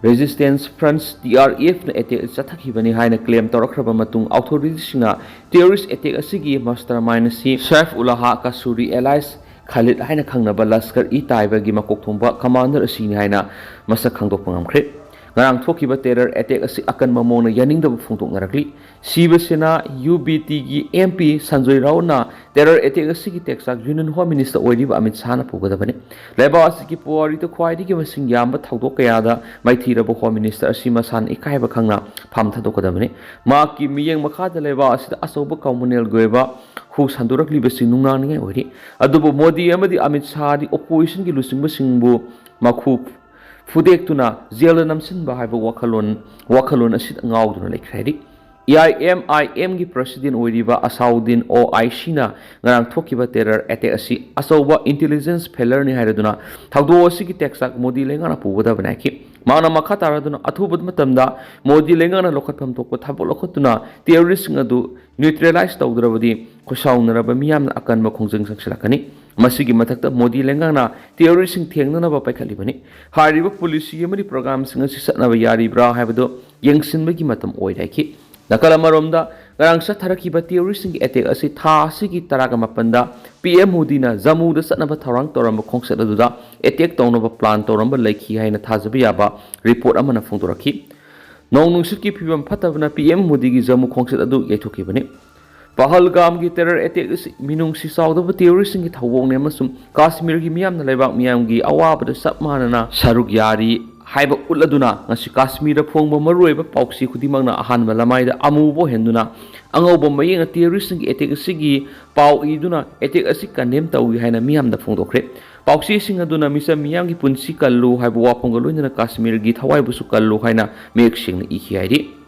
ꯔꯦꯖꯤꯁꯇꯦꯟꯁ ꯐ꯭ꯔꯟꯁ, ꯗꯤ ꯑꯥꯔ ꯑꯦꯐꯅ ꯑꯦꯇꯦꯛ ꯆꯠꯊꯈꯤꯕꯅꯤ ꯍꯥꯏꯅ ꯀ꯭ꯂꯦꯝ ꯇꯧꯔꯛꯈ꯭ꯔꯕ ꯃꯇꯨꯡ, ꯑꯣꯊꯣꯔꯤꯇꯤꯁꯤꯡꯅ ꯇꯦꯔꯣꯔꯤꯁ ꯑꯦꯇꯦꯛ ꯑꯁꯤꯒꯤ ꯃꯥꯁꯇꯔ ꯃꯥꯏꯟ ꯑꯁꯤ ꯁꯦꯐ ꯎꯂꯥꯍꯥ ꯀꯁꯨꯔꯤ ꯑꯦꯂꯥꯏꯁ ꯈꯥꯂꯤꯗ ꯍꯥꯏꯅ ꯈꯪꯅꯕ ꯂꯁꯀꯔ-ꯏ-ꯇꯥꯏꯕꯥꯒꯤ ꯃꯀꯣꯛ ꯊꯣꯡꯕ ꯀꯃꯥꯟꯗꯔ ꯑꯁꯤꯅꯤ ꯍꯥꯏꯅ ꯃꯁꯛ ꯈꯪꯗꯣꯛꯄ ꯉꯝꯈ꯭ꯔꯦ꯫ ꯉꯔꯥꯡ ꯊꯣꯛꯈꯤꯕ ꯇꯦꯔꯔ ꯑꯦꯇꯦꯛ ꯑꯁꯤ ꯑꯀꯟꯕ ꯃꯑꯣꯡꯗ ꯌꯥꯅꯤꯡꯗꯕ ꯐꯣꯡꯗꯣꯛꯅꯔꯛꯂꯤ꯫ ꯁꯤꯕ ꯁꯦꯅꯥ, ꯌꯨ ꯕꯤ ꯇꯤꯒꯤ M P Sanjoy ꯔꯥꯎꯠꯅ terror attack ꯑꯁꯤꯒꯤ ꯇꯦꯛꯆꯥꯛ ꯌꯨꯅꯤꯌꯟ ꯍꯣꯝ ꯃꯤꯅꯤꯁꯇꯔ ꯑꯣꯏꯔꯤꯕ ꯑꯃꯤꯠ ꯁꯥꯍꯅ ꯄꯨꯒꯗꯕꯅꯤ꯫ ꯂꯩꯕꯥꯛ ꯑꯁꯤꯒꯤ ꯄꯨꯋꯥꯔꯤꯗ ꯈ꯭ꯋꯥꯏꯗꯒꯤ ꯃꯁꯤꯡ ꯌꯥꯝꯕ ꯊꯧꯗꯣꯛ ꯀꯌꯥꯗ ꯃꯥꯏꯊꯤꯔꯕ ꯍꯣꯝ ꯃꯤꯅꯤꯁꯇꯔ ꯑꯁꯤ ꯃꯁꯥꯅ ꯏꯀꯥꯏꯕ ꯈꯪꯅ ꯐꯝ ꯊꯥꯗꯣꯛꯀꯗꯕꯅꯤ꯫ ꯃꯍꯥꯛꯀꯤ ꯃꯤꯠꯌꯦꯡ ꯃꯈꯥꯗ ꯂꯩꯕꯥꯛ ꯑꯁꯤꯗ ꯑꯆꯧꯕ ꯀꯃꯨꯅꯦꯜꯒꯤ ꯑꯣꯏꯕ ꯍꯨ ꯁꯟꯗꯣꯔꯛꯂꯤꯕꯁꯤ ꯅꯨꯡꯅꯥꯡꯅꯤꯡꯉꯥꯏ ꯑꯣꯏꯔꯤ꯫ ꯑꯗꯨꯕꯨ ꯃꯣꯗꯤ ꯑꯃꯗꯤ ꯑꯃꯤꯠ ꯁꯥꯍꯗꯤ ꯑꯣꯄꯣꯖꯤꯁꯟꯒꯤ ꯂꯨꯆꯤꯡꯕꯁꯤꯡꯕꯨ ꯃꯈꯨ ꯐꯨꯗꯦꯛꯇꯨꯅ ꯖꯦꯜꯗ ꯅꯝꯁꯤꯟꯕ ꯍꯥꯏꯕ ꯋꯥꯈꯜꯂꯣꯟ, ꯋꯥꯈꯜꯂꯣꯟ ꯑꯁꯤꯗ ꯉꯥꯎꯗꯨꯅ ꯂꯩꯈ꯭ꯔꯦ ꯍꯥꯏꯔꯤ꯫ ꯑꯦ ꯑꯥꯏ ꯑꯦꯝ ꯑꯥꯏ ꯑꯦꯝꯒꯤ ꯄ꯭ꯔꯁꯤꯗꯦꯟ ꯑꯣꯏꯔꯤꯕ ꯑꯁꯥꯎꯗꯤꯟ ꯑꯣ ꯑꯥꯏ ꯁꯤꯅ ꯉꯔꯥꯡ ꯊꯣꯛꯈꯤꯕ ꯇꯦꯔꯔ ꯑꯦꯇꯦꯛ ꯑꯁꯤ ꯑꯆꯧꯕ ꯏꯟꯇꯦꯂꯤꯖꯦꯟꯁ ꯐꯦꯂꯔꯅꯤ ꯍꯥꯏꯔꯗꯨꯅ ꯊꯧꯗꯣꯛ ꯑꯁꯤꯒꯤ ꯇꯦꯛꯆꯥꯛ ꯃꯣꯗꯤ ꯂꯩꯉꯥꯛꯅ ꯄꯨꯒꯗꯕꯅꯤ ꯍꯥꯏꯈꯤ꯫ ꯃꯍꯥꯛꯅ ꯃꯈꯥ ꯇꯥꯔꯗꯨꯅ ꯑꯊꯨꯕ ꯃꯇꯝꯗ ꯃꯣꯗꯤ ꯂꯩꯉꯥꯛꯅ ꯂꯧꯈꯠꯐꯝ ꯊꯣꯛꯄ ꯊꯕꯛ ꯂꯧꯈꯠꯇꯨꯅ ꯇꯦꯔꯣꯔꯤꯁꯁꯤꯡ ꯑꯗꯨ ꯅ꯭ꯌꯨꯇ꯭ꯔꯦꯂꯥꯏꯖ ꯇꯧꯗ꯭ꯔꯕꯗꯤ ꯈꯨꯠꯁꯥꯎꯅꯔꯕ ꯃꯤꯌꯥꯝꯅ ꯑꯀꯟꯕ ꯈꯣꯡꯖꯪ ꯆꯪꯁꯤꯜꯂꯛꯀꯅꯤ꯫ ꯃꯁꯤꯒꯤ ꯃꯊꯛꯇ ꯃꯣꯗꯤ ꯂꯩꯉꯥꯛꯅ ꯇꯦꯔꯣꯔꯤꯁꯁꯤꯡ ꯊꯦꯡꯅꯅꯕ ꯄꯥꯏꯈꯠꯂꯤꯕꯅꯤ꯫ ꯍꯥꯏꯔꯤꯕ ꯄꯣꯂꯤꯁꯤ ꯑꯃꯗꯤ ꯄ꯭ꯔꯣꯒ꯭ꯔꯥꯝꯁꯤꯡ ꯑꯁꯤ ꯆꯠꯅꯕ ꯌꯥꯔꯤꯕ꯭ꯔꯥ ꯍꯥꯏꯕꯗꯨ ꯌꯦꯡꯁꯤꯟꯕꯒꯤ ꯃꯇꯝ ꯑꯣꯏꯔꯦ ꯍꯥꯏꯈꯤ꯫ ꯅꯥꯀꯜ ꯑꯃꯔꯣꯝꯗ, ꯉꯔꯥꯡ ꯆꯠꯊꯔꯛꯈꯤꯕ ꯇꯦꯔꯣꯔꯤꯁꯁꯤꯡꯒꯤ ꯑꯦꯇꯦꯛ ꯑꯁꯤ ꯊꯥ ꯑꯁꯤꯒꯤ ꯇꯔꯥꯒ ꯃꯥꯄꯟꯗ ꯄꯤ ꯑꯦꯝ ꯃꯣꯗꯤꯅ ꯖꯃꯨꯗ ꯆꯠꯅꯕ ꯊꯧꯔꯥꯡ ꯇꯧꯔꯝꯕ ꯈꯣꯡꯆꯠ ꯑꯗꯨꯗ ꯑꯦꯇꯦꯛ ꯇꯧꯅꯕ ꯄ꯭ꯂꯥꯟ ꯇꯧꯔꯝꯕ ꯂꯩꯈꯤ ꯍꯥꯏꯅ ꯊꯥꯖꯕ ꯌꯥꯕ ꯔꯤꯄꯣꯔꯠ ꯑꯃꯅ ꯐꯣꯡꯗꯣꯔꯛꯈꯤ꯫ ꯅꯣꯡ ꯅꯨꯡꯁꯤꯠꯀꯤ ꯐꯤꯕꯝ ꯐꯠꯇꯕꯅ ꯄꯤ ꯑꯦꯝ ꯃꯣꯗꯤꯒꯤ ꯖꯃꯨ ꯈꯣꯡꯆꯠ ꯑꯗꯨ ꯌꯩꯊꯣꯛꯈꯤꯕꯅꯤ꯫ ꯄꯍꯜꯒꯥꯝꯒꯤ ꯇꯦꯔꯔ ꯑꯦꯇꯦꯛ ꯑꯁꯤ ꯃꯤꯅꯨꯡꯁꯤ ꯆꯥꯎꯗꯕ ꯇꯦꯔꯣꯔꯤꯁꯁꯤꯡꯒꯤ ꯊꯧꯑꯣꯡꯅꯤ ꯑꯃꯁꯨꯡ ꯀꯥꯁꯃꯤꯔꯒꯤ ꯃꯤꯌꯥꯝꯅ ꯂꯩꯕꯥꯛ ꯃꯤꯌꯥꯝꯒꯤ ꯑꯋꯥꯕꯗ ꯆꯞ ꯃꯥꯟꯅꯅ ꯁꯔꯨꯛ ꯌꯥꯔꯤ ꯍꯥꯏꯕ ꯎꯠꯂꯗꯨꯅ ꯉꯁꯤ ꯀꯥꯁꯃꯤꯔꯗ ꯐꯣꯡꯕ ꯃꯔꯨꯑꯣꯏꯕ ꯄꯥꯎꯆꯦ ꯈꯨꯗꯤꯡꯃꯛꯅ ꯑꯍꯥꯟꯕ ꯂꯃꯥꯏꯗ ꯑꯃꯨꯕ ꯑꯣꯏꯍꯟꯗꯨꯅ ꯑꯉꯧꯕ ꯃꯌꯦꯛꯅ ꯇꯦꯔꯣꯔꯤꯁꯁꯤꯡꯒꯤ ꯑꯦꯇꯦꯛ ꯑꯁꯤꯒꯤ ꯄꯥꯎ ꯏꯗꯨꯅ ꯑꯦꯇꯦꯛ ꯑꯁꯤ ꯀꯟꯗꯦꯝ ꯇꯧꯏ ꯍꯥꯏꯅ ꯃꯤꯌꯥꯝꯗ ꯐꯣꯡꯗꯣꯛꯈ꯭ꯔꯦ꯫ ꯄꯥꯎꯆꯦꯁꯤꯡ ꯑꯗꯨꯅ ꯃꯤꯆꯝ ꯃꯤꯌꯥꯝꯒꯤ ꯄꯨꯟꯁꯤ ꯀꯜꯂꯨ ꯍꯥꯏꯕ ꯋꯥꯐꯝꯒ ꯂꯣꯏꯅꯅ ꯀꯥꯁꯃꯤꯔꯒꯤ ꯊꯋꯥꯏꯕꯨꯁꯨ ꯀꯜꯂꯨ ꯍꯥꯏꯅ ꯃꯌꯦꯛ ꯁꯦꯡꯅ ꯏꯈꯤ ꯍꯥꯏꯔꯤ꯫